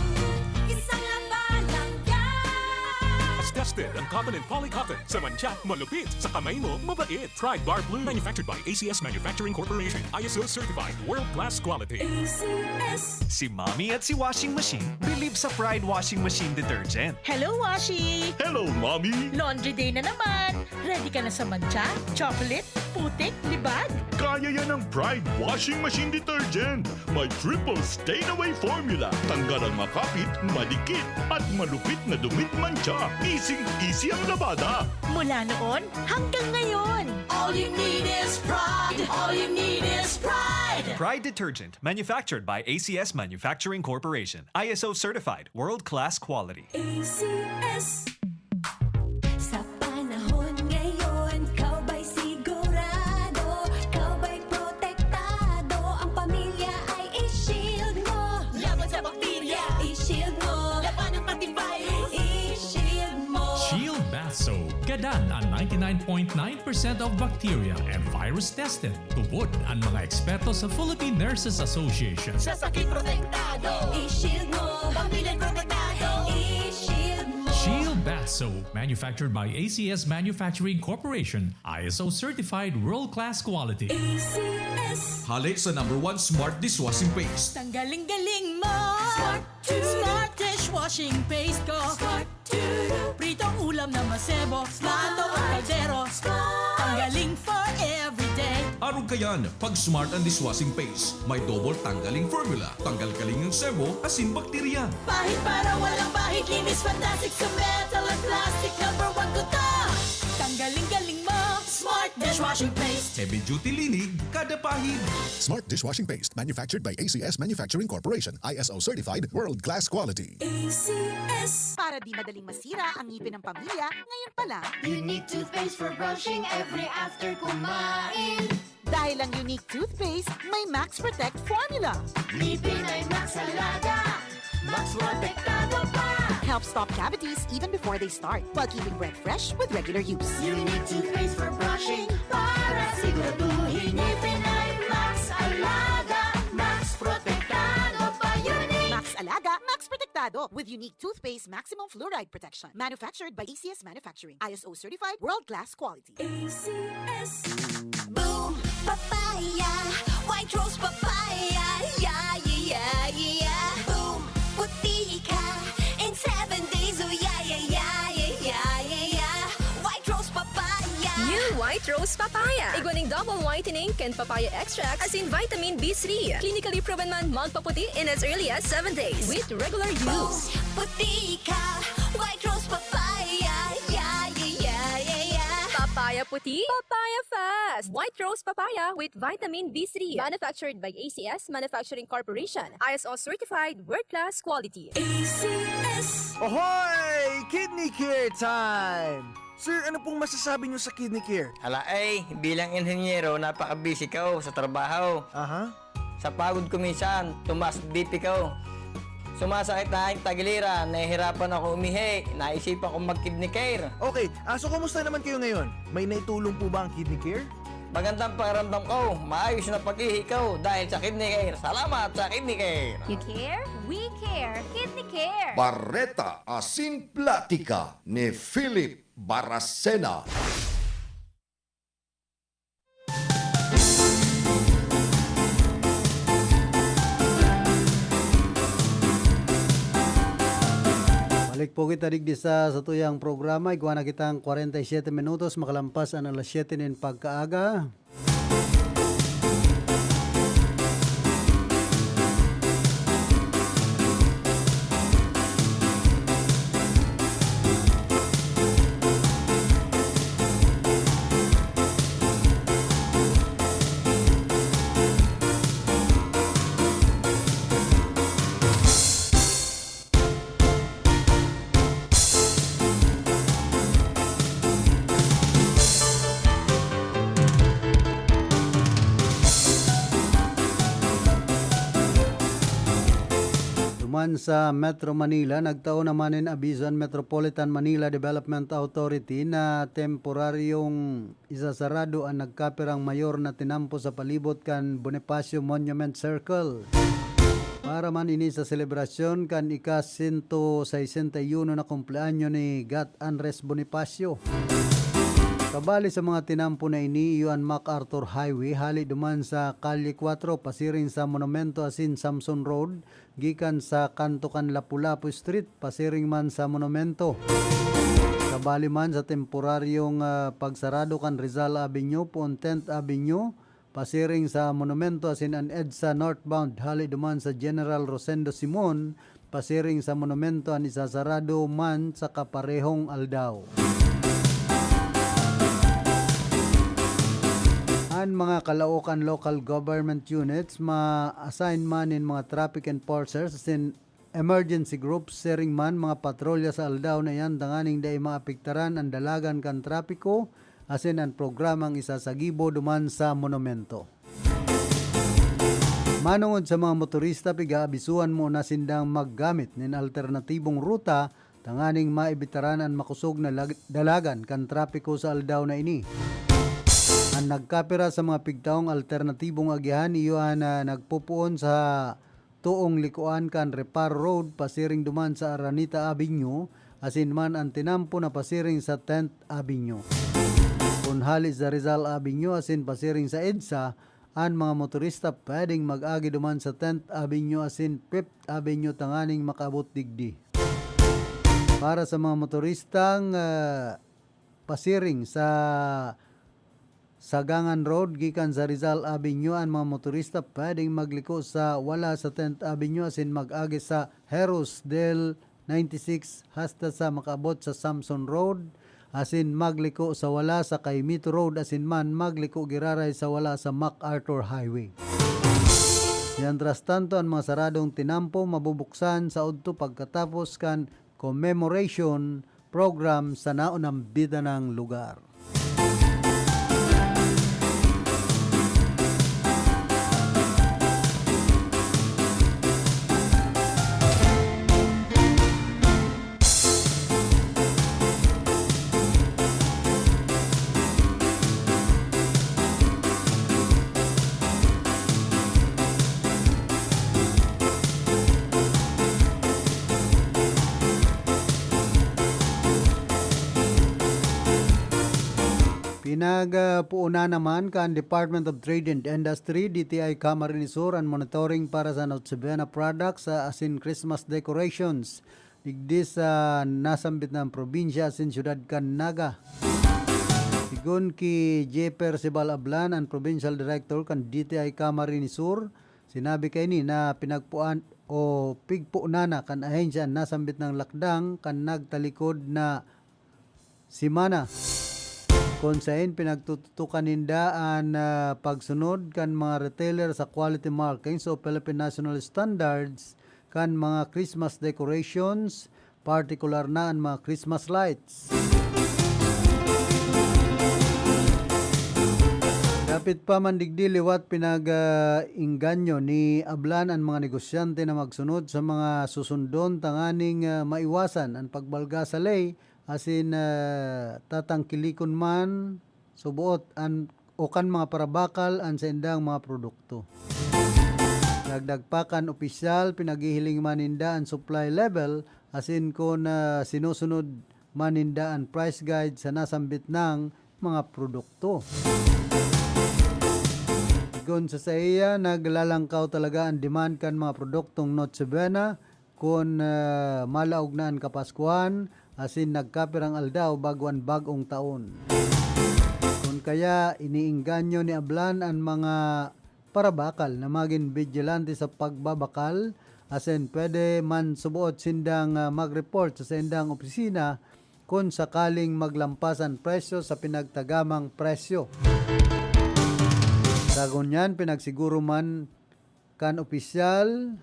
Isang labanan yan. Tested ang cotton and poly cotton. Sa mantsa, malupit. Sa kamay mo, mabait. Pride Bar Blue. Manufactured by A C S Manufacturing Corporation. I S O certified. World class quality. A C S. Si Mommy at si Washing Machine believe sa Pride Washing Machine Detergent. Hello, Washi! Hello, Mommy! Laundry day na naman! Ready ka na sa mantsa, chocolate, putik, libag? Kaya yan ng Pride Washing Machine Detergent. May triple stain away formula. Tanggal ang makapit, madikit, at malupit na dumit mantsa. Easy-easy ang labada. Mula noon hanggang ngayon. All you need is Pride. All you need is Pride. Pride Detergent, manufactured by A C S Manufacturing Corporation. I S O certified, world-class quality. A C S. Sa panahon ngayon, ikaw ba'y sigurado? Ikaw ba'y protektado? Ang pamilya ay i-shield mo. Laban sa bakterya, i-shield mo. Labanan pati virus, i-shield mo. Shield Bath Soap. Gadan an ninety-nine point nine percent of bacteria and virus tested. Tubod an mga eksperto sa Philippine Nurses Association. Sa sakit protektado, i-shield mo. Pamilya protektado, i-shield mo. Shield Bath Soap, manufactured by A C S Manufacturing Corporation, I S O certified world-class quality. A C S. Hale sa number one smart dishwashing paste. Tanggaling-galing mo! Smart Smart dishwashing paste ko. Smart. Pritong ulam na masebo. Plato o kaldero. Smart. Tanggaling for everyday. Arog kayan, pag Smart ang dishwashing paste, may double tanggaling formula. Tanggal-galing ang sebo, asin bakterya. Pahid para walang bahid. Linis fantastic sa metal at plastic. Number one ko to. Tanggaling-galing mo. Smart dishwashing paste. Heavy duty linig, kada pahid. Smart dishwashing paste, manufactured by A C S Manufacturing Corporation, I S O certified, world class quality. A C S. Para di madaling masira ang ngipin ng pamilya, ngayon pa lang. Unique toothpaste for brushing every after kumain. Dahil ang Unique Toothpaste may Max Protect Formula. Ngipin ay Max Alaga, Max Protektado pa. Help stop cavities even before they start, while keeping breath fresh with regular use. Unique toothpaste for brushing para siguraduhin ngipin ay Max Alaga, Max Protektado pa. Unique. Max Alaga, Max Protect protektado with unique toothpaste maximum fluoride protection. Manufactured by A C S Manufacturing. I S O certified, world-class quality. A C S. Boom Papaya, White Rose Papaya, yeah, yeah, yeah, yeah. Boom, puti ka in seven days, oh yeah, yeah, yeah, yeah, yeah, yeah, yeah. White Rose Papaya. New White Rose Papaya. Igwa nin double whitening kan papaya extract, asin vitamin B three. Clinically proven man magpaputi in as early as seven days with regular use. Puti ka, White Rose Papaya, yeah, yeah, yeah, yeah, yeah. Papaya puti, papaya fast. White Rose Papaya with vitamin B three. Manufactured by A C S Manufacturing Corporation. I S O certified, world-class quality. A C S. Ohoy! Kidney Care time! Sir, ano pong masasabi niyo sa Kidney Care? Ala ay, bilang inhenyero, napaka-busy ko sa trabaho. Aha. Sa pagod ko minsan, tumaas B P ko. Sumasakit na ang tagiliran, nahihirapan ako umihi, naisipan kong mag-Kidney Care. Okay, ah, so kumusta naman kayo ngayon? May naitulong po ba ang Kidney Care? Magandang pakiramdam ko, maayos na pag-ihi ko dahil sa Kidney Care. Salamat sa Kidney Care! You care? We care! Kidney Care! Bareta asin Platika ni Philip Baracena. Balik po kita digdi sa satuyang programa. Igwa na kitang kwarenta y siyete minutos makalampas an alas siyete nin pagkaaga. Duman sa Metro Manila, nagtao naman nin abiso an Metropolitan Manila Development Authority na temporaryong isasarado an nagkapirang mayor na tinampo sa palibot kan Bonifacio Monument Circle. Para man ini sa selebrasyon kan ika-sento sesenta y uno na kumpleanyo ni Gat Andres Bonifacio. Kabali sa mga tinampo na ini, iyo an MacArthur Highway, hali duman sa Calle Cuatro, pasiring sa Monumento asin Samson Road, gikan sa kanto kan Lapu-Lapu Street, pasiring man sa Monumento. Kabali man sa temporaryong, ah, pagsarado kan Rizal Avenue poon Tenth Avenue, pasiring sa Monumento asin an EDSA northbound hali duman sa General Rosendo Simon, pasiring sa Monumento an isasarado man sa kaparehong aldaw. An mga Caloocan Local Government Units ma-assign man nin mga traffic enforcers asin emergency groups, siring man mga patrolya sa aldaw na iyan tanganing dai maapektaran an dalagan kan trapiko asin an programang isasagibo duman sa monumento. Manongod sa mga motorista, piga-abisuhan mo na sindang maggamit nin alternatibong ruta tanganing maibitaran an makosog na lag-, dalagan kan trapiko sa aldaw na ini. An nagkapira sa mga pigtaong alternatibong agihan iyo an, ah, nagpopoon sa toong likoan kan Reparo Road pasiring duman sa Araneta Avenue, asin man an tinampo na pasiring sa Tenth Avenue. Kun hali sa Rizal Avenue asin pasiring sa EDSA, an mga motorista pwedeng mag-agi duman sa Tenth Avenue asin Fifth Avenue tanganing makaabot digdi. Para sa mga motoristang, ah, pasiring sa Sagangan Road gikan sa Rizal Avenue, an mga motorista pwedeng magliko sa wala sa Tenth Avenue asin mag-agi sa Heros del ninety-six hasta sa makaabot sa Samson Road, asin magliko sa wala sa Caimito Road asin man magliko giraray sa wala sa MacArthur Highway. Mientras tanto, an mga saradong tinampo mabubuksan sa udto pagkatapos kan commemoration program sa naunang bidanang lugar. Pinagpuunan naman kan Department of Trade and Industry, D T I, Camarines Sur an monitoring para sa Noche Buena products, ah, asin Christmas decorations digdi sa nasambit na probinsya asin syudad kan Naga. Sigon ki J. Percival Ablan, an Provincial Director kan D T I Camarines Sur, sinabi kaini na pinagpuan o pigpuunan na kan ahensya an nasambit na lakdang kan nagtalikod na semana, kun saen pinagtututukan ninda an, ah, pagsunod kan mga retailer sa quality markings o Philippine National Standards kan mga Christmas decorations, partikular na an mga Christmas lights. Dapit pa man digdi, liwat pinag, ah, engganyo ni Ablan an mga negosyante na magsunod sa mga susundon tanganing, ah, maiwasan an pagbalga sa ley asin, ah, tatangkilikon man suboot an o kan mga parabakal an saindang mga produkto. Dagdag pa kan opisyal, pinaghihiling man ninda an supply level asin kun, ah, sinusunod man ninda an price guide sa nasambit nang mga produkto. Sigon sa saiya, naglalangkaw talaga an demand kan mga produktong Noche Buena kun, ah, malaog na an Kapaskuhan asin nagkapirang aldaw bago an bag-ong taon. Kun kaya, iniengganyo ni Ablan an mga parabakal na magin bigilante sa pagbabakal, asin pwede man suboot sindang, ah, mag-report sa saindang opisina kun sakaling maglampas an presyo sa pinagtagamang presyo. Sa ngunyan, pinagsiguro man kan opisyal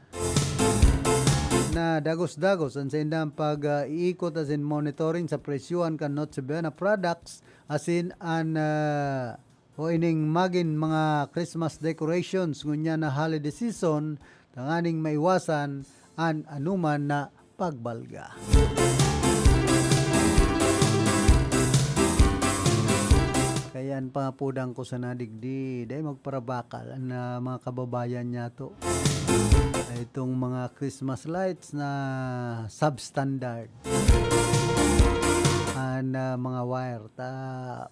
na dagos-dagos an saindang pag, ah, iikot asin monitoring sa presyohan kan Noche Buena products asin an, ah, o ining magin mga Christmas decorations ngunyan na holiday season, tanganing maiwasan an anoman na pagbalga. Kaya an pangapodan ko sana digdi, dai magparabakal an, ah, mga kababayan niyato. Itong mga Christmas lights na substandard. An, ah, mga wire, ta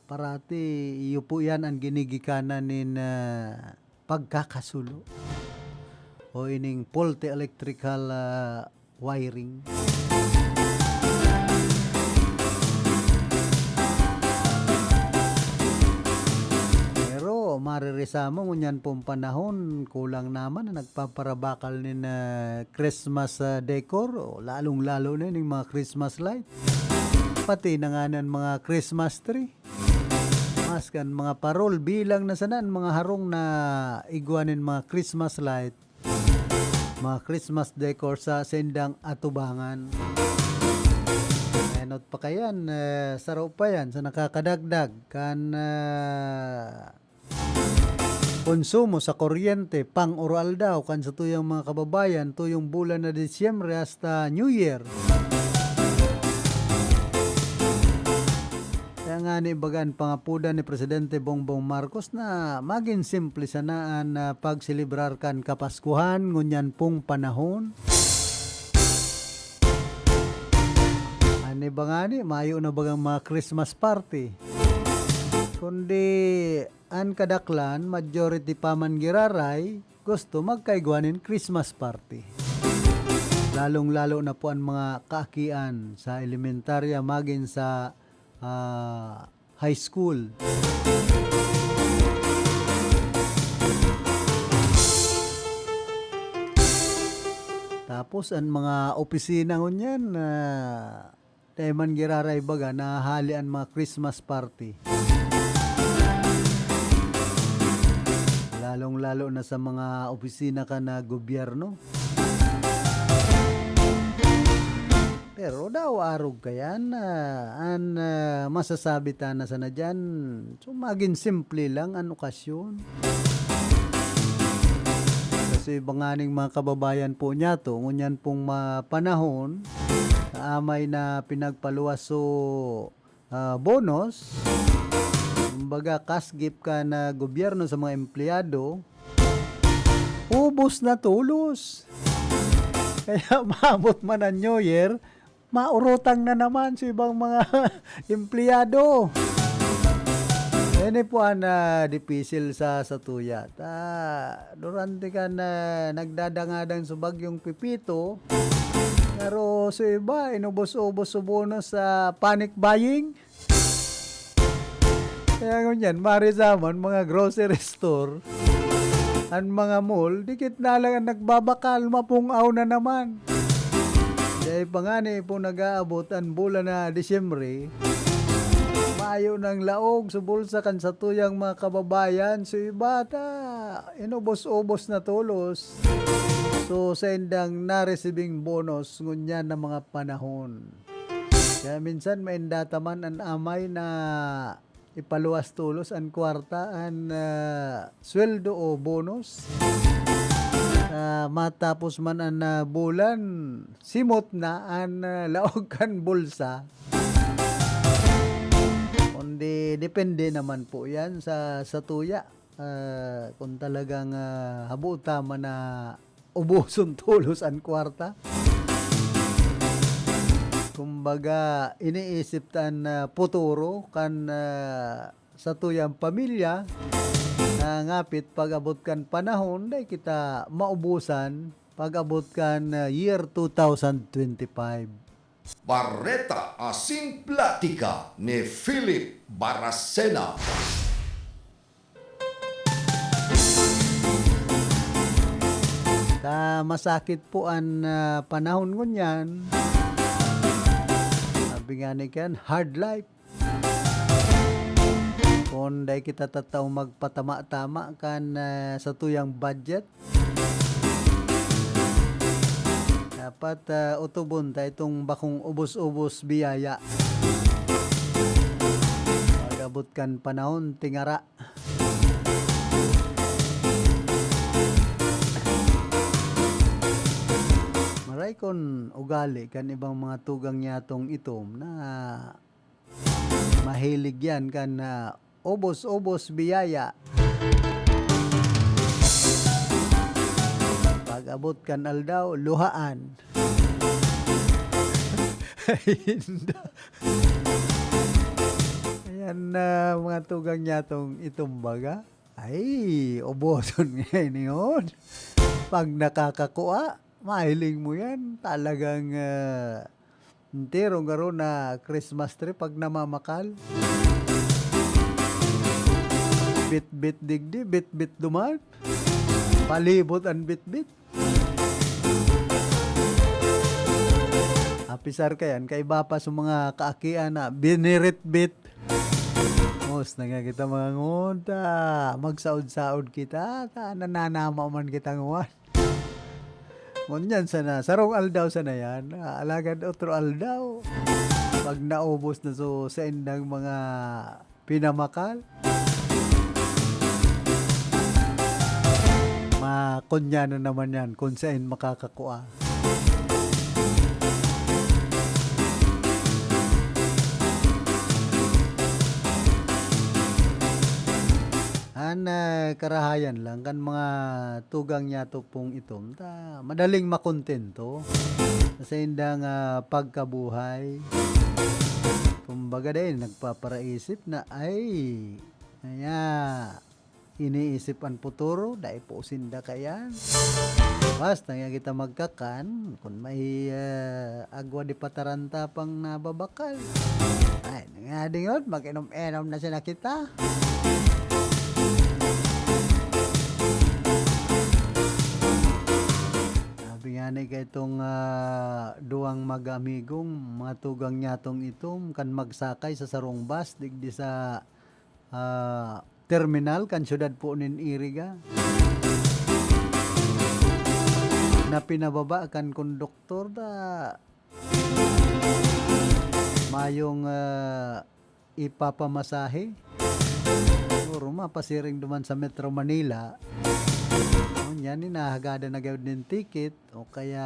parati, iyo po yan an ginigikanan nin, ah, pagkakasulo o ining faulty electrical, ah, wiring. Pero maririsa mo, ngunyan pong panahon, kulang naman na nagpaparabakal nin, ah, Christmas, ah, decor, o lalong-lalo na ning mga Christmas light. Pati na nga ng mga Christmas tree. Mas kan mga parol, bilang na sana an mga harong na igwa nin mga Christmas light, mga Christmas decor sa saindang atubangan. Enot pa kayan, eh, saro pa yan sa nakakadagdag kan, ah, konsumo sa kuryente, pang-uro-aldaw kan satuyang mga kababayan, tuyong bulan na Disyembre hasta New Year. Kaya nga ni baga an pangapodan ni Presidente Bongbong Marcos na magin simple sana an, ah, pagselebrar kan Kapaskuhan ngunyan pong panahon. An iba ngani, mayo na bagang mga Christmas party. Kundi an kadaklan, majority pa man giraray, gusto magkaigwa nin Christmas party. Lalong-lalo na po an mga kaakian sa elementarya magin sa, ah, high school. Tapos an mga opisina ngunyan, ah, dai man giraray baga nahahali an mga Christmas party. Lalong-lalo na sa mga opisina kan gobyerno. Pero daw arog kayan, ah, an, ah, masasabi ta na sana diyan, so, magin simple lang an okasyon. Kasi iba nganing mga kababayan po niyato, ngunyan pong ma-, panahon, naamay na pinagpaluwas so, ah, bonus, kumbaga, cash gift kan gobyerno sa mga empleyado, ubos na tolos. Kaya maabot man ang New Year, maurutang na naman sa ibang mga empleyado. Ini po an, ah, dipisil sa satuya. Ta, durante kan, ah, nagdadangadang sa bagyong Pepito, pero sa iba, inubos-ubos sa bonus sa panic buying. Kaya ngunyan, mari sa aman, mga grocery store, an mga mall, dikit na lang an nagbabakal, mapungaw na naman. Dai pa ngani po nag-aabot an bulan na Disyembre, mayo nang laog sa bulsa kan satuyang mga kababayan. So, iba ta, inubos-ubos na tolos. So, saindang naresibing bonus ngunyan na mga panahon. Kaya minsan, mainda ta man an amay na ipaluwas tolos an kwarta, an, ah, sweldo o bonus. Ah, matapos man an, ah, bulan, simot na an, ah, laog kan bulsa. Kundi depende naman po yan sa, sa tuya. Ah, kung talagang, ah, habo ta man na uboson tolos an kwarta. Kumbaga, iniisip ta an, ah, futuro kan, ah, satuyang pamilya na ngapit pag-abot kan panahon, dai kita maubusan pag-abot kan, ah, year two thousand twenty-five. Bareta asin platika ni Philip Baracena. Ta masakit po an, ah, panahon ngunyan. Sabi nga ni Ken, hard life. Kun dai kita tataw magpatama-tama kan, ah, satuyang budget, dapat, ah, utubon ta itong bakong ubos-ubos biyaya. Pag-abot kan panahon, tingara. Maray kun ugali kan ibang mga tugang niyatong itom na mahilig yan kan, ah, ubos-ubos biyaya. Pag-abot kan aldaw, luhaan. Ay, hindi. Ayan na, mga tugang niyatong itom baga. Ay, uboson nga ini yun. Pag nakakakua, mahiling mo yan. Talagang, ah, entero garo na Christmas tree pag namamakal. Bit-bit digdi, bit-bit duman. Palibot an bit-bit. Apisar kayan, kaiba pa sa mga kaakian na binirit-bit. Mos na nga kita, mga ngon, ta magsaod-saod kita, ta nananama man kita ngon. Ngunyan sana, sarong aldaw sana yan. Ah, alagad otro aldaw, pag naubos na so saindang mga pinamakal, makunya na naman yan kung sain makakakua. An, ah, karahayan lang kan mga tugang niyato pong itom, ta madaling makontento sa saindang, ah, pagkabuhay. Kumbaga, dai nagpaparaisip na, ay, kaya iniisip an futuro, dai po sinda kayan. Basta nga kita magkakan, kun may, ah, agwa di pataranta pang nababakal. Ay, nga dingod, mag-inom-inom na sana kita. Sabi nga ni kaitong, ah, duwang mag-amigong, mga tugang niyatong itom, kan magsakay sa sarong bus, digdi sa, ah, terminal kan siyudad po nin Iriga. Na pinababa kan konduktor, da mayong, ah, ipapamasahe. Siguro mapasiring duman sa Metro Manila. Ngunyan, hinahagadan na gayod nin ticket o kaya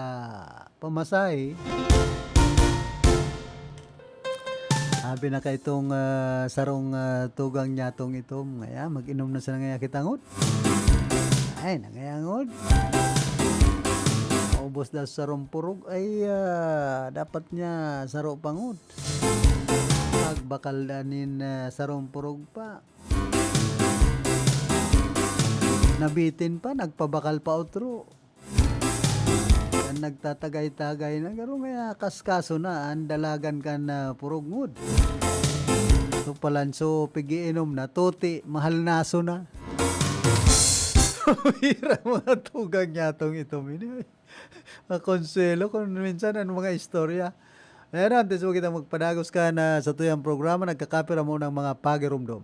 pamasahe. Sabi na kaitong, ah, sarong, ah, tugang niyatong itom, ngaya, mag-inom na sana ngaya kita ngot. Ay, nangayangod. Maubos na sa sarong purog, ay, ah, dapat niya saro pa ngot. Pagbakal na nin, ah, sarong purog pa. Nabitin pa, nagpabakal pa otro. An nagtatagay-tagay na, garo may kaskaso na, an dalagan kan, ah, purugngod. So, palanso, pigiinom na, tuti, mahal naso na. Hira mga tugang niya tong ito, mini. Makonsuelo kung minsan ang mga istorya. Ayan, antes mo kita magpadagos ka na sa tuyang programa, nagkakapira mo ng mga pagirumdom.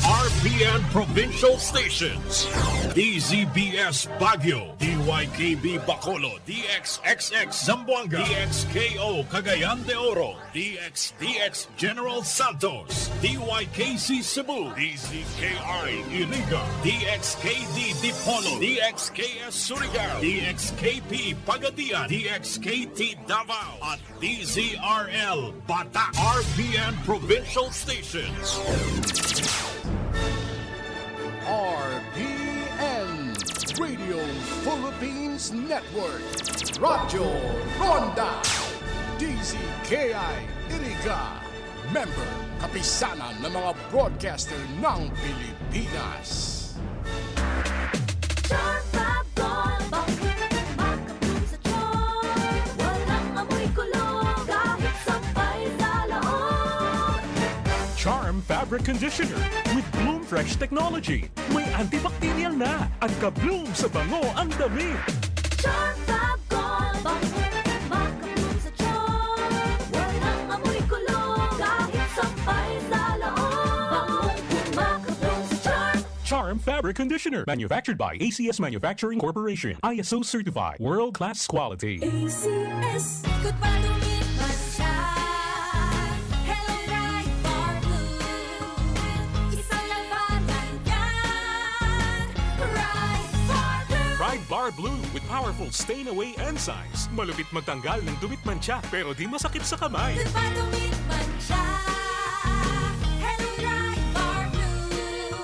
R P N Provincial Stations, D Z B S Baguio, D Y K B Bacolod, D X X X Zamboanga, D X K O Cagayan de Oro, D X D X General Santos, D Y K C Cebu, D Z K I Iriga, D X K D Dipolog, D X K S Surigao, D X K P Pagadian, D X K T Davao, at D Z R L Bata, R P N Provincial Stations. R P N Radio Philippines Network, Radyo Ronda, D Z K I Iriga, member, kapisanan ng mga broadcaster ng Pilipinas. Charm Fab Gold, bangkong makabloom sa charm. Walang amoy kulog, kahit sampay sa laog. Charm Fabric Conditioner with Bloom Fresh Technology. May antibacterial na at ka-bloom sa bango ang damit. Charm Fab Gold, bangkong makabloom sa charm. Walang amoy kulog, kahit sampay sa laog. Bangkong makabloom sa charm. Charm Fabric Conditioner, manufactured by A C S Manufacturing Corporation, I S O certified, world class quality. A C S. Ikot pa, dumit man siya. Hello, Pride Bar Blue. Isang labanan yan. Pride Bar Blue. Pride Bar Blue with powerful stain away enzymes. Malupit magtanggal ng dumit mantsa pero di masakit sa kamay. Ikot pa, dumit man siya. Hello, Pride Bar Blue.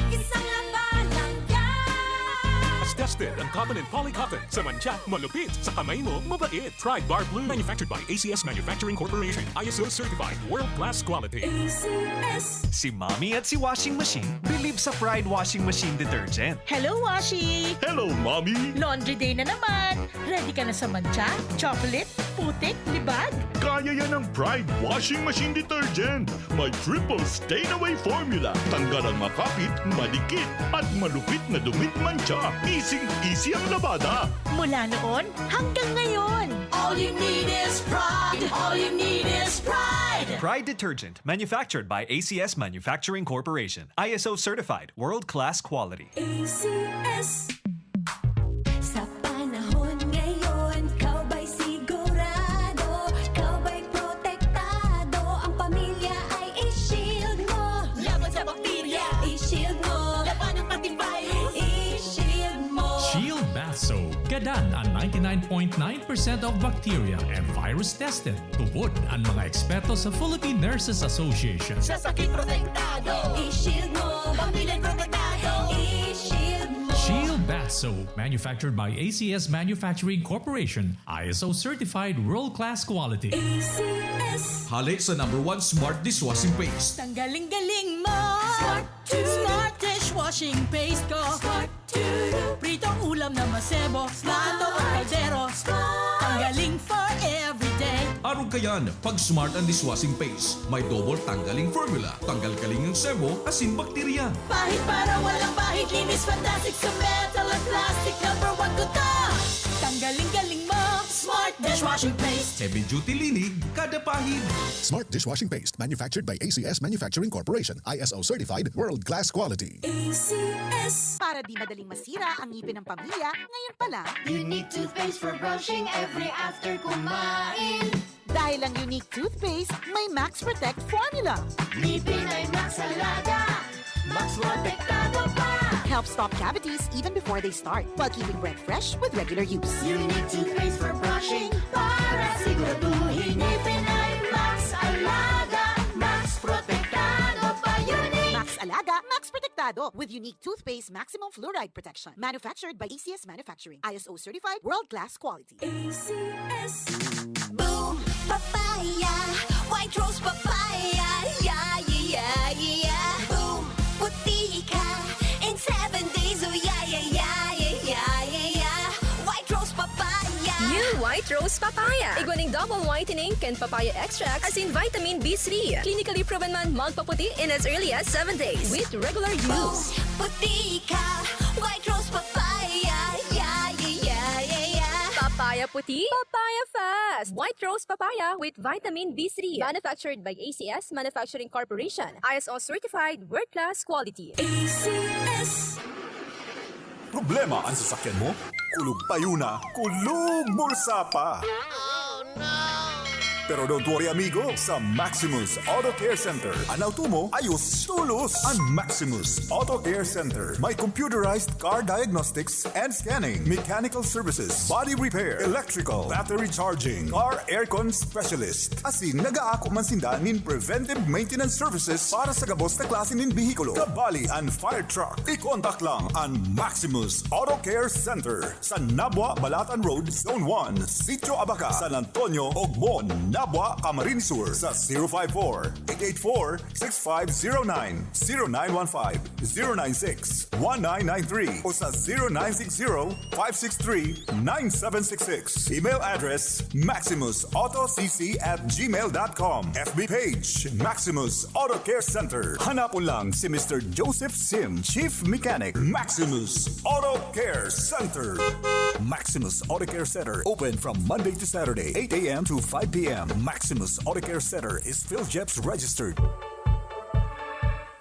Isang labanan yan. Tested ang cotton and polycotton. Sa mantsa, malupit. Sa kamay mo, mabait. Pride Bar Blue. Manufactured by A C S Manufacturing Corporation. I S O certified. World class quality. A C S. Si Mommy at si Washing Machine believe sa Pride Washing Machine Detergent. Hello, Washi! Hello, Mommy! Laundry day na naman! Ready ka na sa mantsa, chocolate, putik, libag? Kaya yan ng Pride Washing Machine Detergent. May triple stain away formula. Tanggal ang makapit, madikit, at malupit na dumit mantsa. Easy-easy ang labada. Mula noon hanggang ngayon! All you need is Pride. All you need is Pride. Pride Detergent, manufactured by A C S Manufacturing Corporation. I S O certified, world-claess quality. A C S. Sa panahon ngayon, ikaw ba'y sigurado? Ikaw ba'y protektado? Ang pamilya ay i-shield mo. Laban sa bakterya, i-shield mo. Laban ng pati virus, i-shield mo. Shield Bath Soap. Gadan ang ninety-nine point nine percent of bacteria and virus tested. Tubod ang mga eksperto sa Philippine Nurses Association. Sa sakit protektado, i-shield mo. Pamilya protektado, i-shield mo. Shield Bath Soap, manufactured by A C S Manufacturing Corporation, I S O certified world-class quality. A C S. Hali sa number one smart dishwashing paste. Tanggaling-galing mo! Smart to. Smart dishwashing paste ko! Smart to. Pritong ulam na masebo, plato o kaldero. Tanggaling for everyday. Arog kayan, pag smart ang dishwashing paste, may double tanggaling formula, tanggal kaling ang sebo, asin bakterya. Pahid para walang bahid, linis fantastic sa metal at plastic. Number one ko to. Tanggaling-galing mo, Smart Dishwashing Paste. Heavy duty linig, kada pahid. Smart Dishwashing Paste, manufactured by A C S Manufacturing Corporation, I S O certified, world class quality. A C S. Para di madaling masira ang ngipin ng pamilya, ngayon pa lang. Unique toothpaste for brushing every after kumain. Dahil ang Unique Toothpaste may Max Protect Formula. Ngipin ay Max Alaga. Max Protektado pa. Helps stop cavities even before they start, while keeping breath fresh with regular use. Unique toothpaste for brushing para siguraduhin ngipin ay Max Alaga. Max Protektado pa, Unique. Max Alaga, Max Protektado with Unique Toothpaste Maximum Fluoride Protection. Manufactured by A C S Manufacturing. I S O certified, world-class quality. A C S. Boom Papaya, White Rose Papaya, yeah, yeah, yeah, yeah. Boom Puti ka, White Rose Papaya. Igwa nin double whitening kan papaya extract asin vitamin B three. Clinically proven man magpaputi in as early as seven days with regular use. Puti ka, White Rose Papaya. Yeah, yeah, yeah, yeah, yeah. Papaya puti, papaya fast. White Rose Papaya with vitamin B three. Manufactured by A C S Manufacturing Corporation. I S O certified, world-class quality. A C S. Problema an sasakyan mo? Kulog payo na, kulog bulsa pa! Pero don't worry, amigo, sa Maximus Auto Care Center, an auto mo ayos tolos. An Maximus Auto Care Center may computerized car diagnostics and scanning, mechanical services, body repair, electrical, battery charging, car aircon specialist. Asin nag-aako man sinda nin preventive maintenance services para sa gabos na klase nin behikulo, kabali an fire truck. I-contact lang an Maximus Auto Care Center sa Nabua, Balatan Road, Zone one, Sitio Abaca, San Antonio, Ogmon, Nabua, Camarines Sur, sa zero five four, eight eight four, six five zero nine, zero nine one five, zero nine six, one nine nine three o sa zero nine six zero, five six three, nine seven six six. Email address, maximus auto c c at gmail dot com. F B page, Maximus Auto Care Center. Hanapon lang si Mister Joseph Sim, Chief Mechanic, Maximus Auto Care Center. Maximus Auto Care Center, open from Monday to Saturday, eight a m to five p m. Maximus Auto Care Center is PhilGEPS registered.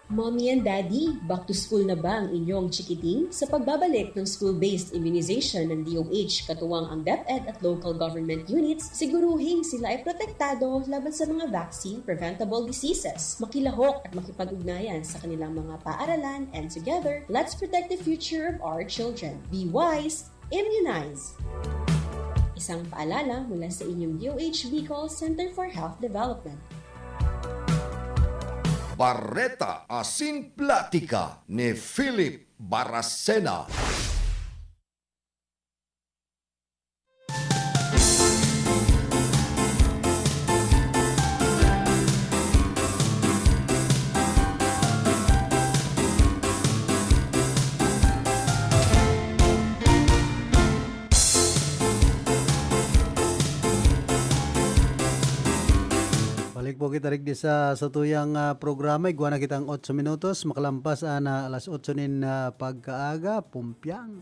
Mommy and Daddy, back to school na ba ang inyong chikiting? Sa pagbabalik ng school-based immunization ng D O H, katuwang ang DepEd at local government units, siguruhing sila ay protektado laban sa mga vaccine-preventable diseases. Makilahok at makipag-ugnayan sa kanilang mga paaralan, and together, let's protect the future of our children. Be wise, immunize! Isang paalala mula sa inyong D O H Bicol Center for Health Development. Bareta asin platika ni Philip Baracena. Balik po kita digdi sa satuyang, ah, programa. Igwa na kitang otso minutos, makalampas an, ah, alas otso nin, ah, pagkaaga. Pumpiang.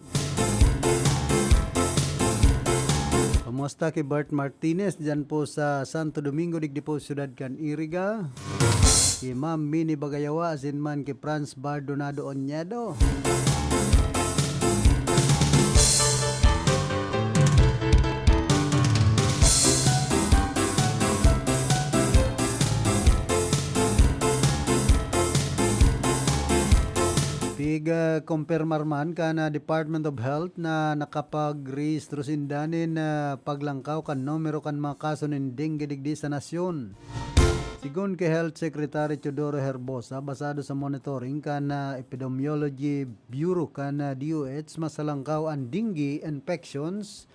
Kumusta ki Bert Martinez diyan po sa Santo Domingo, digdi po siyudad kan Iriga? Ki Ma'am Mini Bagayawa asin man ki Franz Bardonado Oñedo. Pig-, ah, kumpirmar man kan, ah, Department of Health na nakapagrehistro sinda nin, ah, paglangkaw kan numero kan mga kaso nin dengue digdi sa nasyon. Sigon ki Health Secretary Teodoro Herbosa, basado sa monitoring kan, ah, Epidemiology Bureau kan, ah, D O H, mas halangkaw an dengue infections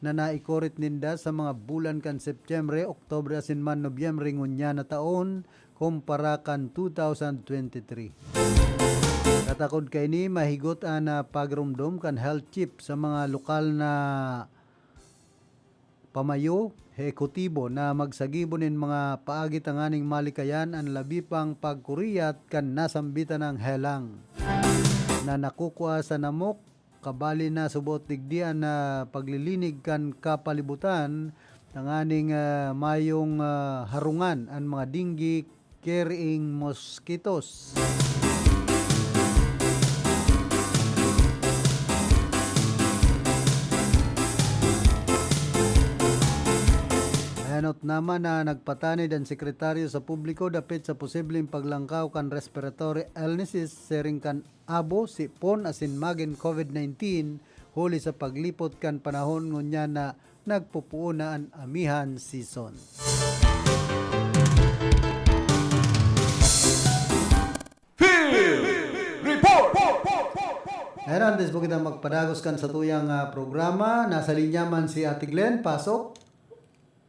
na naikorit ninda sa mga bulan kan Setyembre, Oktubre asin man Nobyembre ngunyan na taon kumpara kan two thousand twenty-three. Katakod kaini, mahigot an, ah, pagromdom kan health chief sa mga lokal na pamayo, ehekutibo na magsagibo nin mga paagi tanganing malikayan an labi pang pagkuriyat kan nasambitan nang helang na nakukua sa namok, kabali na subot digdi an, ah, paglilinig kan kapalibutan tanganing, ah, mayong, ah, harungan an mga dengue carrying mosquitoes. Nayanot naman na nagpatanid an sekretaryo sa publiko dapit sa posibleng paglangkaw kan respiratory illnesses siring kan abo, sipon asin magin COVID nineteen huli sa paglipot kan panahon ngunyan na nagpupuon na an amihan season. Field Report! Ayan, antes po kita magpadagos kan satuyang, ah, programa, nasa linya man si Ate Glenn. Pasok.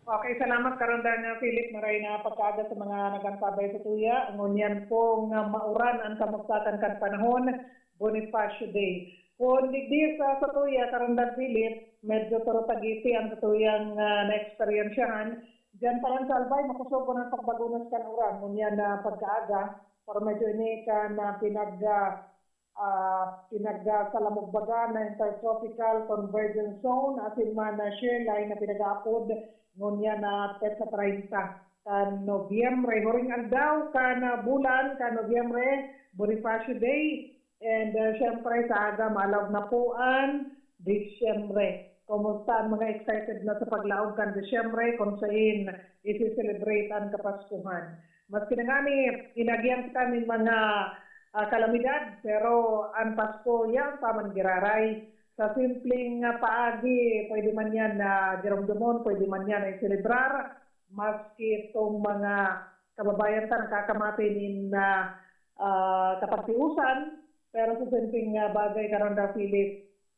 Okay, salamat, Karondan Philip. Maray na pagkaaga sa mga nag-antabay sa tuya. Ngunyan pong, ah, mauran ang kamugtakan kan panahon, Bonifacio Day. Kun digdi sa satuya, Karandang Philip, medyo puro tagiti ang satuyang, ah, naeksperyensyahan. Diyan pa lang sa Albay, makosog ko ng pagbagunas kan uran. Ngunyan na pagkaaga, pero medyo ini kan, ah, pinag, ah, ah, pinagsalamugbagan na Intertropical Convergence Zone, asin man na shear line na pinag-aapod ngunyan na petsa treinta kan Nobyembre. Huring aldaw kan, ah, bulan kan Nobyembre, Bonifacio Day. And, ah, syempre, sa aga, maalaw na po an Disyembre. Kumusta ang mga excited na sa paglaog kan Disyembre, kung sain isi-celebrate ang Kapaskuhan? Maski na ngani, inagihan kita nin mga, ah, kalamidad, pero ang Pasko, yaon pa man giraray. Sa simpleng, ah, paagi, pwede man yan na giromdomon, pwede man yan na iselebrar, maski itong mga kababayan ta nakakamati nin, ah, ah, kapagtiusan, pero sa simpleng, ah, bagay, Karandang Philip,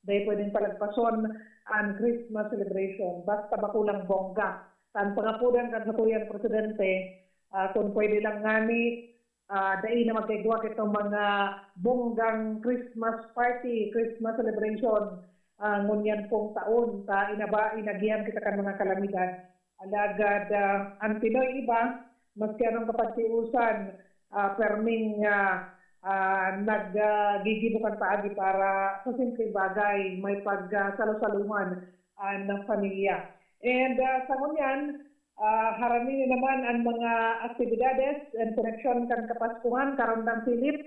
dai pwedeng palagpason an Christmas celebration, basta bakulang bongga. Kan pangapodan kan satuyang presidente, ah, kun pwede lang ngani, ah, dai na magkaigwa kitong mga bonggang Christmas party, Christmas celebration, ah, ngunyan pong taon, ta inaba-, inagihan kita kan mga kalamidad. Alagad, ah, an Pinoy iba, maski anong kapagtiusan, ah, perming, ah, ah, nag, ah, gigibo kan paagi para sa simpleng bagay, may pag, ah, salo-saluhan an pamilya. And, ah, sa ngunyan, ah, harani na naman an mga aktibidades and koneksyon kan Kapaskuhan, Karandang Philip.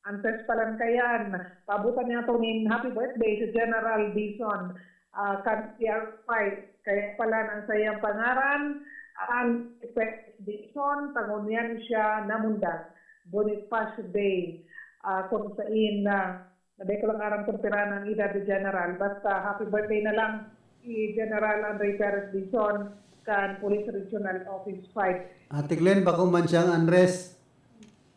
Antes pa lang kayan, paabotan niyato nin happy birthday si General Dizon, ah, kan P R five. Kaya pala na an saiyang pangaran, an P R Dizon, ta ngunyan siya namundag. Bonifacio Day, ah, kung sain na, na dai ko lang aram kung pira na ang edad ni General. Basta happy birthday na lang si General Andre Perez Dizon kan Police Regional Office five. Ate Glenn, bako man siyang unrest.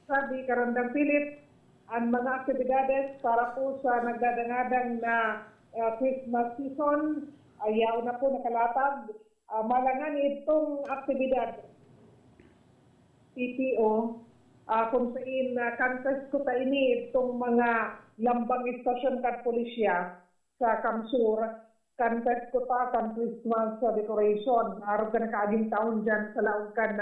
Sabi, Karandang Philip, ang mga aktibidades para po sa nagdadangadang na, ah, Christmas season ay yaon na po nakalatag. Ah, malangan itong aktibidad, P P O, ah, kung sain, ah, contest ko ta ini itong mga lambang istasyon kan pulisya sa Kamsur, kan Fest Kuta, kan Christmas, ah, decoration, arog kan nakaaging taon dyan sa laog kan,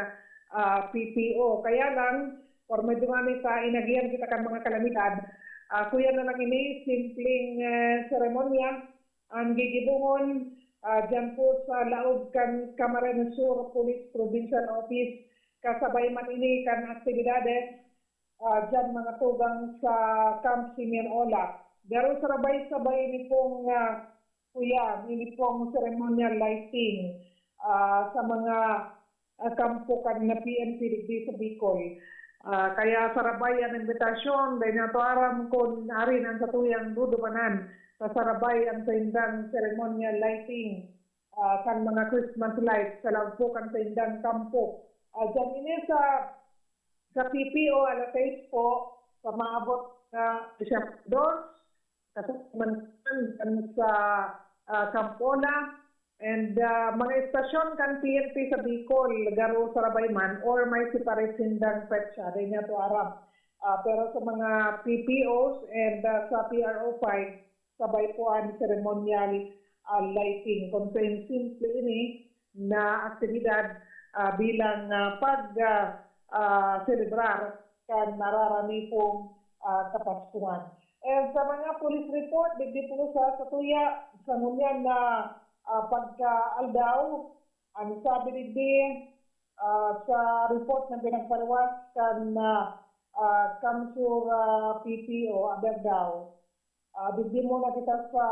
ah, P P O. Kaya lang, por medyo nga ni sa inagihan kita kan mga kalamidad, ah, kuya na lang ini, simpleng, eh, seremonya, ang gigibohon, ah, dyan po sa laog kan Camarines Sur Police Provincial Office, kasabay man ini kan aktibidades, ah, dyan mga tugang sa Camp Simeon Ola. Garo sarabay-sabay ini pong, ah, kuya, ini pong ceremonial lighting, ah, sa mga, ah, kampo kan P N P digdi sa Bicol. Ah, kaya sarabay an imbitasyon, dai niyato aram kun arin an satuyang dudumanan sa sarabay an saindang ceremonial lighting, ah, kan mga Christmas lights sa laog po kan saindang kampo. Ah, dyan ini sa, sa P P O, alas sais po, sa maabot na Disyembre dos, kasama man dyan sa, ah, Camp Ola, and, ah, mga estasyon kan P N P sa Bicol, garo sarabay man, or may separate sindang petsa, dai niyato aram. Ah, pero sa mga P P Os and, ah, sa P R O five, sabay po an ceremonial, ah, lighting. Kung sa simple ini na aktibidad, ah, bilang, ah, pag, ah, ah, selebrar kan nararani pong, ah, Kapaskuhan. And sa mga police report, digdi po sa satuya, sa ngunyan na, ah, pagkaaldaw, ang sabi digdi, ah, sa report na pinagpaluwas kan, ah, ah, Kamsur, ah, P P O, Aberdaw. Ah, digdi muna kita sa,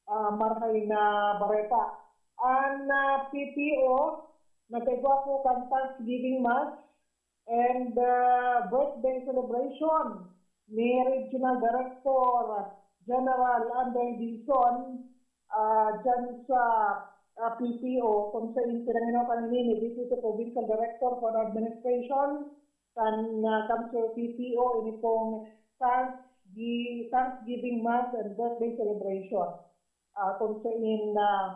ah, marahay na bareta. An, ah, P P O, nagkaigwa po kan Thanksgiving Mass and, ah, birthday celebration ni Regional Director General Andre Dizon, ah, dyan sa, ah, P P O, kung sa pinanginokan ini ni Deputy Provincial Director for Administration kan, ah, Kamsur P P O, ini pong Thanksgi-, Thanksgiving Mass and Birthday Celebration. Ah, kung sa in, ah,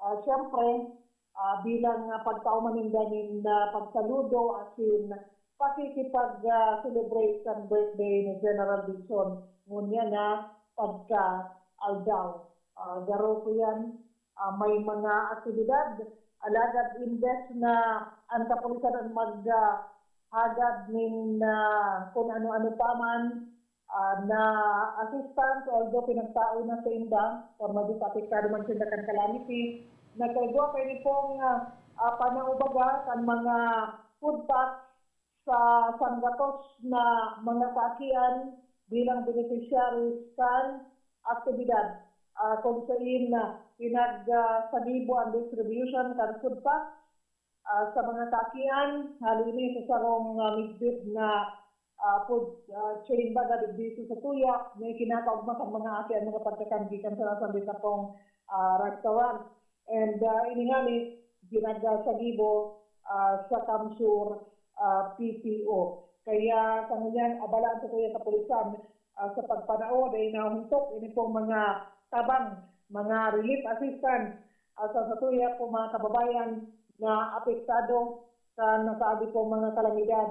ah, siyempre, ah, bilang, ah, pagtao man ninda nin, ah, pagsaludo asin pakikipag, ah, celebrate kan birthday ni General Dizon. Ngunyan na, pagka-aldaw. Ah, garo po yan, ah, may mga aktibidad. Alagad imbes na ang kapulisan ang mag, ah, hagad nin, ah, kung ano-ano pa man, ah, na assistance, although pinagtao na sa inda, for medyo apektado man sa inda kan calamity, nagkaigwa pa ini pong, ah, ah, panaubaga kan mga food packs sa sanggatos na mga kaakian bilang beneficiaries kan aktibidad, ah, kung sain na pinag, ah, sagibo ang distribution kan food packs, ah, sa mga kaakian. Hali ini sa sarong, ah, midbit na, ah, food, ah, chain baga digdi sa satuya na ikinakaogma kan mga aki an mga pagkakan gikan sa nasambit na pong, ah, restaurant. And, ah, ini ngani, ginagasagibo, ah, sa Kamsur, ah, P P O. Kaya sa ngunyan, abala ang satuya kapulisan, ah, sa pagpanao, dahil nahuntok ini pong mga tabang, mga relief assistance, ah, sa satuya po mga kababayan na apektado sa nasabi pong mga kalamidad,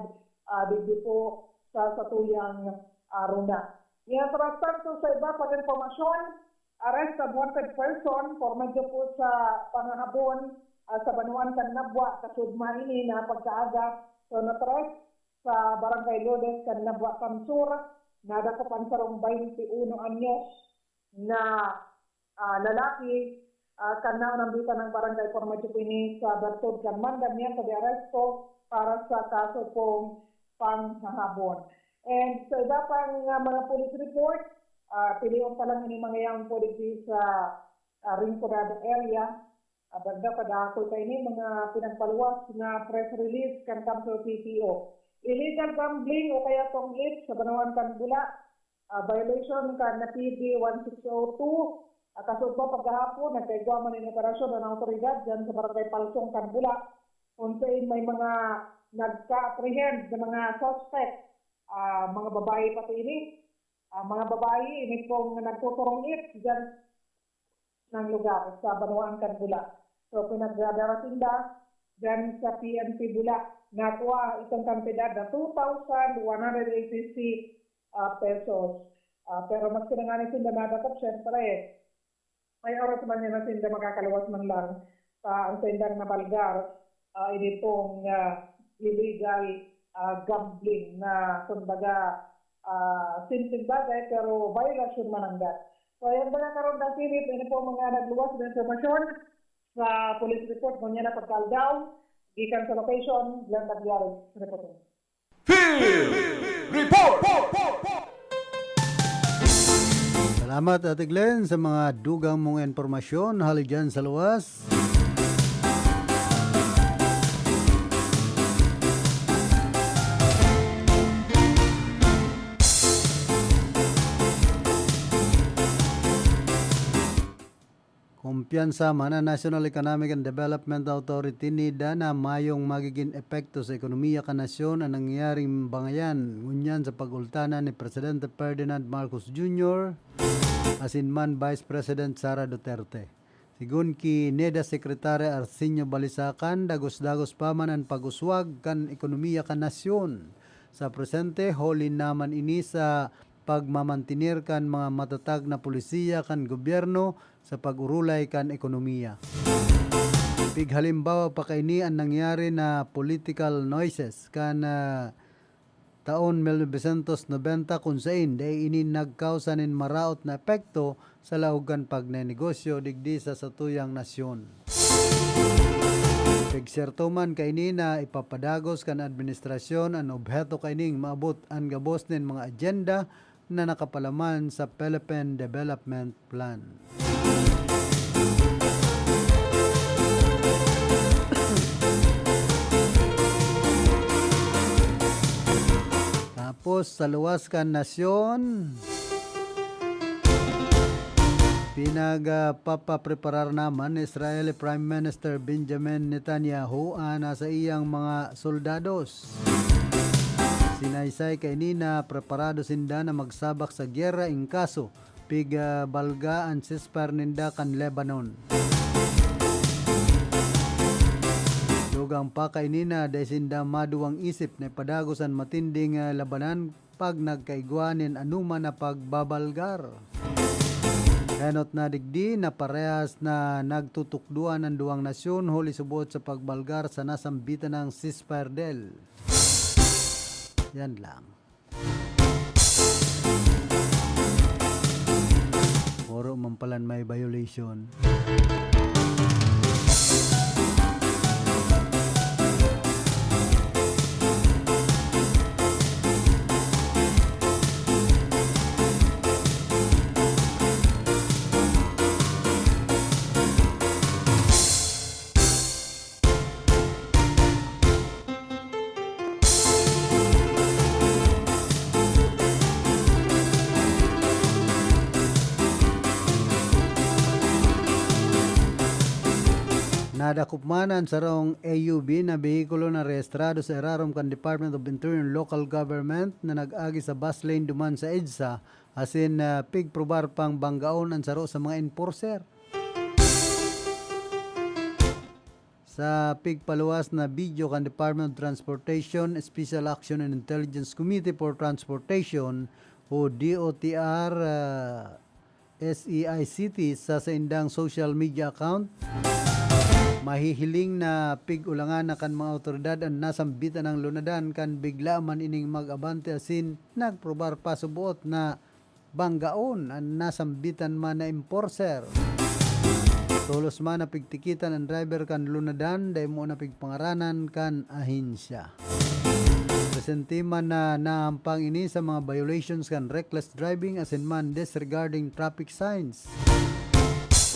ah, digdi po sa satuyang, ah, runa. Mientras tanto, sa iba pang impormasyon, arrest of wanted person por medyo po sa panghahabon, ah, sa banwaan kan Nabua, kasugma ini na pagkaaga. So, natres sa Barangay Lourdes kan Nabua, Kamsur, nadakop ang sarong baynte uno anyos na, ah, lalaki, ah, kan naunambitan ng barangay por medyo po ini sa bertod kan mandamiento de arresto para sa kaso pong panghahabon. And sa iba pang, ah, mga police report, ah, pilion pa lang ini mga yan po digdi sa, ah, Rinconada area. Ah, dagdag pa dakul kaini mga pinagpaluwas na press release kan Kamsur P P O. Illegal gambling o kaya tong-it sa banwaan kan Bula, ah, violation kan P D one six oh two. Ah, kasugma paghahapon, nagkaigwa man nin operasyon an awtoridad diyan sa Barangay Palsong kan Bula, kung sain may mga nagka-apprehend na mga suspect, ah, mga babae pati ini. Ah, mga babae, ini pong nagtuturong-it diyan ng lugar sa banwaan kan Bula. So, pinagdadara sinda diyan sa P N P Bula. Nakuha itong kantidad na two thousand one hundred eighty-six, ah, pesos. Ah, pero maski na ngani sinda nadakop, syempre, may oras man yan na sinda makakaluwas man lang sa ang sindang nabalgar, ah, ini pong, ah, illegal, ah, gambling na, kumbaga, ah, simpleng bagay pero violasyon mananggad. So, ayan mga karondang Philip, ini po mga nagluwas na impormasyon sa police report ngunyan na pagkaaldaw. Gikan sa location, Glenn Tagyares reporting. Field Report! Salamat, Ate Glenn, sa mga dugang mong impormasyon hali dyan sa luwas. Kumpiyansa man an National Economic and Development Authority, NEDA, na mayong magigin epekto sa ekonomiya kan nasyon an nangyayaring bangayan ngunyan sa pag-ultanan ni Presidente Ferdinand Marcos Junior asin man Vice President Sara Duterte. Sigon ki NEDA Secretary Arsenio Balisacan, dagos-dagos pa man an pag-uswag kan ekonomiya kan nasyon. Sa presente, huli na man ini sa pagmamantener kan mga matatag na polisiya kan gobyerno sa pag-orolay kan ekonomiya. Pighalimbawa pa kaini an nangyari na political noises kan, ah, taon mil novecientos nobenta, kun sain dai ini nagkausa nin maraot na epekto sa laog kan pagnenegosyo digdi sa satuyang nasyon. Pigserto man kaini na ipapadagos kan administrasyon an obheto kaining maabot an gabos nin mga agenda na nakapalaman sa Philippine Development Plan. Tapos, sa luwas kan nasyon, pinag, ah, papapreparar naman ni Israeli Prime Minister Benjamin Netanyahu an, ah, saiyang mga soldados. Sinaysay kaini na preparado sinda na magsabak sa gyera in kaso pig, ah, balga an ceasefire ninda kan Lebanon. Dugang pa kaini na dai sinda maduwang isip na ipadagos an matinding, ah, labanan pag nagkaigwa nin anoman na pagbabalgar. Enot na digdi na parehas na nagtutukdoan an duwang nasyon huli subot sa pagbalgar sa nasambitan ng ceasefire deal. Yan lang. Puro man palan may violation. Nadakop man an sarong A U V na behikulo na rehistrado sa irarom kan Department of Interior and Local Government na nag-agi sa bus lane duman sa EDSA, asin, ah, pigprobar pang banggaon an saro sa mga enforcer. Sa pigpaluwas na video kan Department of Transportation Special Action and Intelligence Committee for Transportation o D O T R, ah, S E I C T sa saindang social media account, mahihiling na pig-ulangan na kan mga awtoridad an nasambitan ng lunadan kan bigla man ining mag-abante asin nagprobar pa suboot na banggaon an nasambitan man na enforcer. Tolos man na pigtikitan an driver kan lunadan, dai mo na pigpangaranan kan ahensya. Presente man na naampang ini sa mga violations kan reckless driving asin man disregarding traffic signs.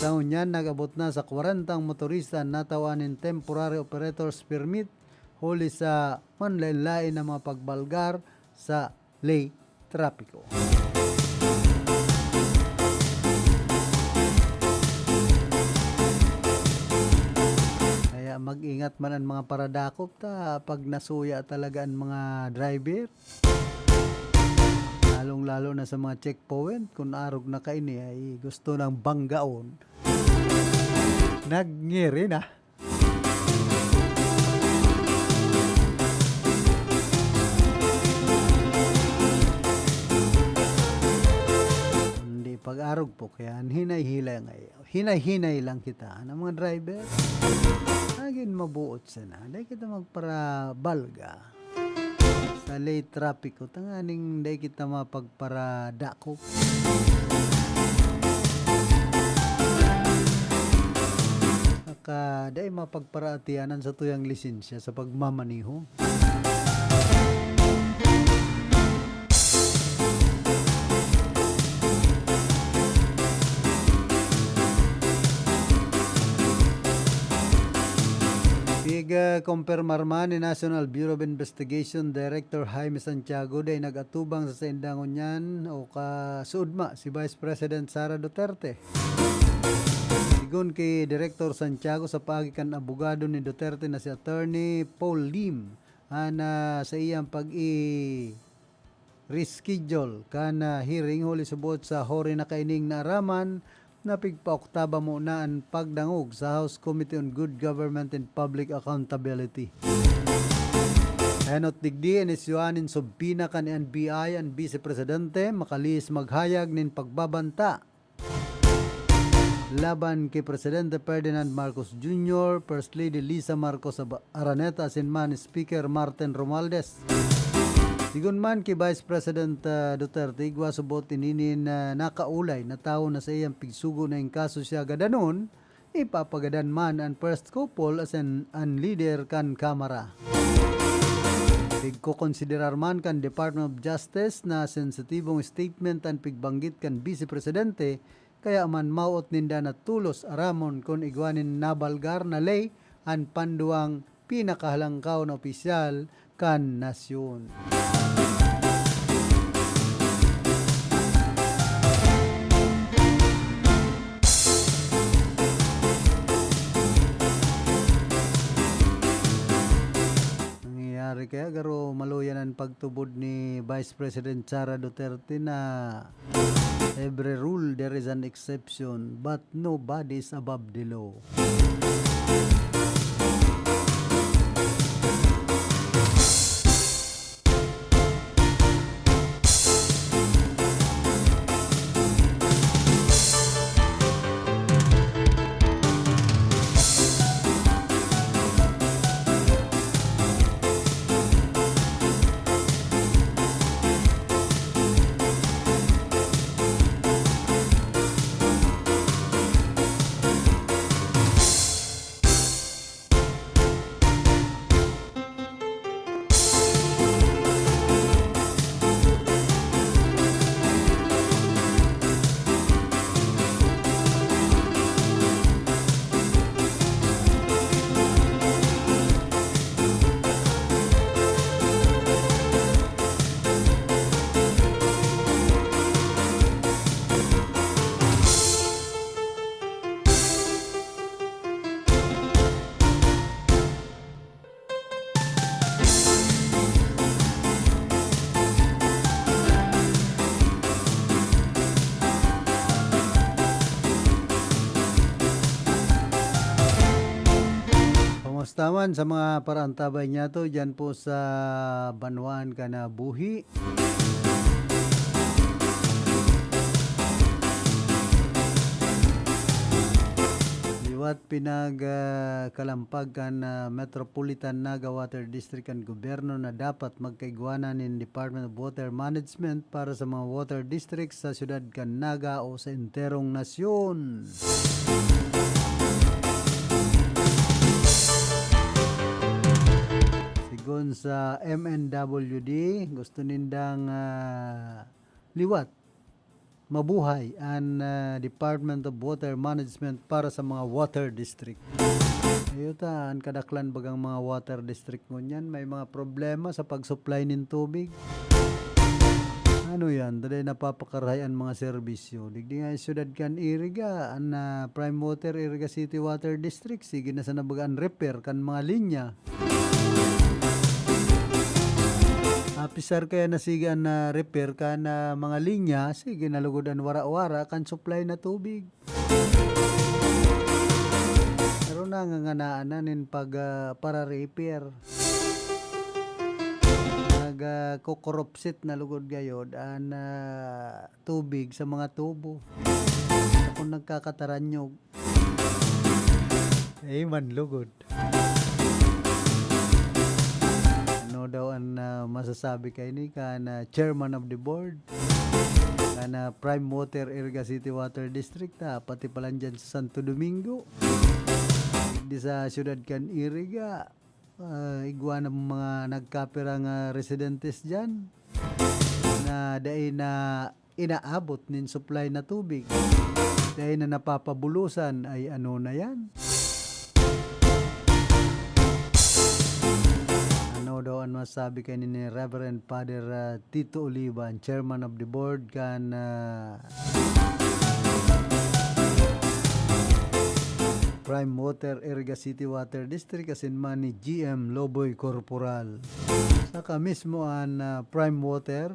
Sa ngunyan, nag-abot na sa kwarentang motorista an natawan nin temporary operator's permit huli sa manlaen-laen na mga pagbalgar sa ley trapiko. Kaya mag-ingat man an mga paradakop ta pag nasuya talaga an mga driver. Lalong-lalo na sa mga checkpoint, kun arog na kaini ay gusto nang banggaon. Nagngiri na. Hindi pag-arog po, kaya hinay-hinay lang, hinay-hinay lang kita. Ano, mga driver? Nagin mabuot sana. Dahil kita magparabalga sa ley trapiko, tanganing dai kita mapagparadakop. Saka dai mapagparaatianan sa tuyang lisensya sa pagmamaneho. Pig-, ah, kumpirmar man ni National Bureau of Investigation Director Jaime Santiago, dai nag-atubang sa saindang ngunyan o kasuodma si Vice President Sara Duterte. Sigon ki Director Santiago, sa paagi kan abogado ni Duterte na si Attorney Paul Lim, an, ah, saiyang pag-i- reschedule kan, ah, hearing huli subot sa huri na kaining naaraman na pigpaoktaba mo na an pagdangog sa House Committee on Good Government and Public Accountability. Enot digdi, inisyuhan nin subpoena kan N B I an Bise Presidente, makalihis maghayag nin pagbabanta laban ki Presidente Ferdinand Marcos Junior, First Lady Liza Marcos Ab-, Araneta asin man Speaker Martin Romualdez. Sigon man ki Vice President, ah, Duterte, igwa subot ini nin, ah, nakaulay na tawo na saiyang pigsugo na in kaso siya gadanon, ipapagadan man an first couple asin an lider kan Kamara. Pigkokonsiderar man kan Department of Justice na sensitibong statement an pigbanggit kan Bise Presidente, kaya man mawot ninda na tolos aramon kun igwa nin nabalgar na ley an panduwang pinakahalangkaw na opisyal kan nasyon. Nangyayari kaya, garo maluya na an pagtubod ni Vice President Sara Duterte na every rule there is an exception, but nobody is above the law. Taman sa mga paraantabay niyato diyan po sa banwaan kan, ah, buhi. Liwat pinag, ah, kalampag kan, ah, Metropolitan Naga Water District kan gobyerno na dapat magkaigwanan nin Department of Water Management para sa mga water districts sa siyudad kan Naga o sa enterong nasyon. Sigon sa M N W D, gusto nindang, ah, liwat, mabuhay an, ah, Department of Water Management para sa mga water district. Iyo ta, an kadaklan bagang mga water district ngunyan, may mga problema sa pag-supply nin tubig. Ano yan? Taday napapakarahay an mga serbisyo. Digdi nga siyudad kan Iriga, an, ah, Prime Water, Iriga City Water District, sige na sana baga an repair kan mga linya. Apisar kaya na sige an, ah, repair kan, ah, mga linya, sige na lugod an wara-wara kan supply na tubig. Pero nanganganaan na nin pag, ah, para-repair. Nag, ah, kukurupsit na lugod gayod an, ah, tubig sa mga tubo. Kung nagkakataranyog. Eh, man lugod. Ano daw an, ah, masasabi kaini kan, ah, chairman of the board? Kan, ah, Prime Water, Iriga City Water District, ah, pati pa lang dyan sa Santo Domingo. Di sa siyudad kan Iriga, ah, igwa na mga nagkapirang, ah, residentes dyan na dai na inaabot nin supply na tubig. Dai na napapabulusan, ay ano na yan? Ano daw an masabi kaini ni Reverend Father, ah, Tito Oliva, an chairman of the board kan, ah, Prime Water, Iriga City Water District, asin man ni G M Loboy Corporal. Saka mismo an, ah, Prime Water,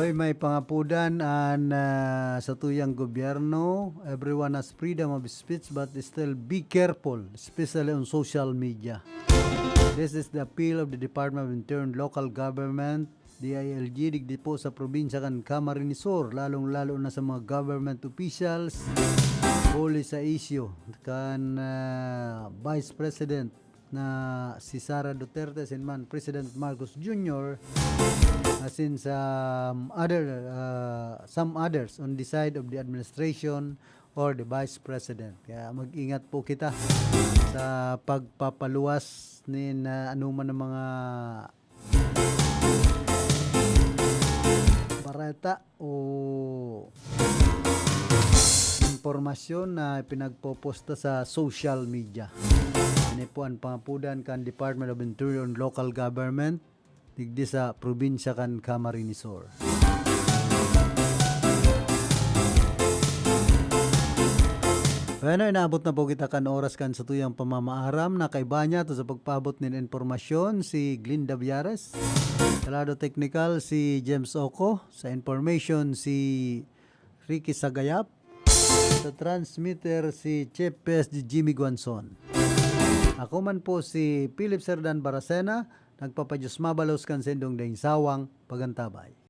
Oy, may pangapudan an, ah, satuyang gobyerno. Everyone has freedom of speech, but still be careful, especially on social media. This is the appeal of the Department of Interior and Local Government, D I L G, digdi po sa probinsya kan Camarines Sur, lalong-lalo na sa mga government officials, huli sa isyu kan, ah, Vice President na si Sara Duterte, asin man President Marcos Junior, asin sa, um, other, ah, some others on the side of the administration or the Vice President. Kaya mag-ingat po kita sa pagpapaluwas nin, ah, anuman ng mga bareta o impormasyon na pinagpoposta sa social media. Ini po an pangapudan kan Department of Interior and Local Government digdi sa probinsya kan Camarines Sur. Bueno, inaabot na po kita kan oras kan satuyang pamamaaram. Nakaiba niya to sa pagpaabot nin impormasyon si Glinda Viares. Sa lado teknikal, si James Oco. Sa information, si Ricky Sagayap. Sa transmitter, si Chief P S G Jimmy Guanzon. Ako man po si Philip Serdan Baracena, nagpapadiyos mabalos kan sendong daing sawang pagantabay.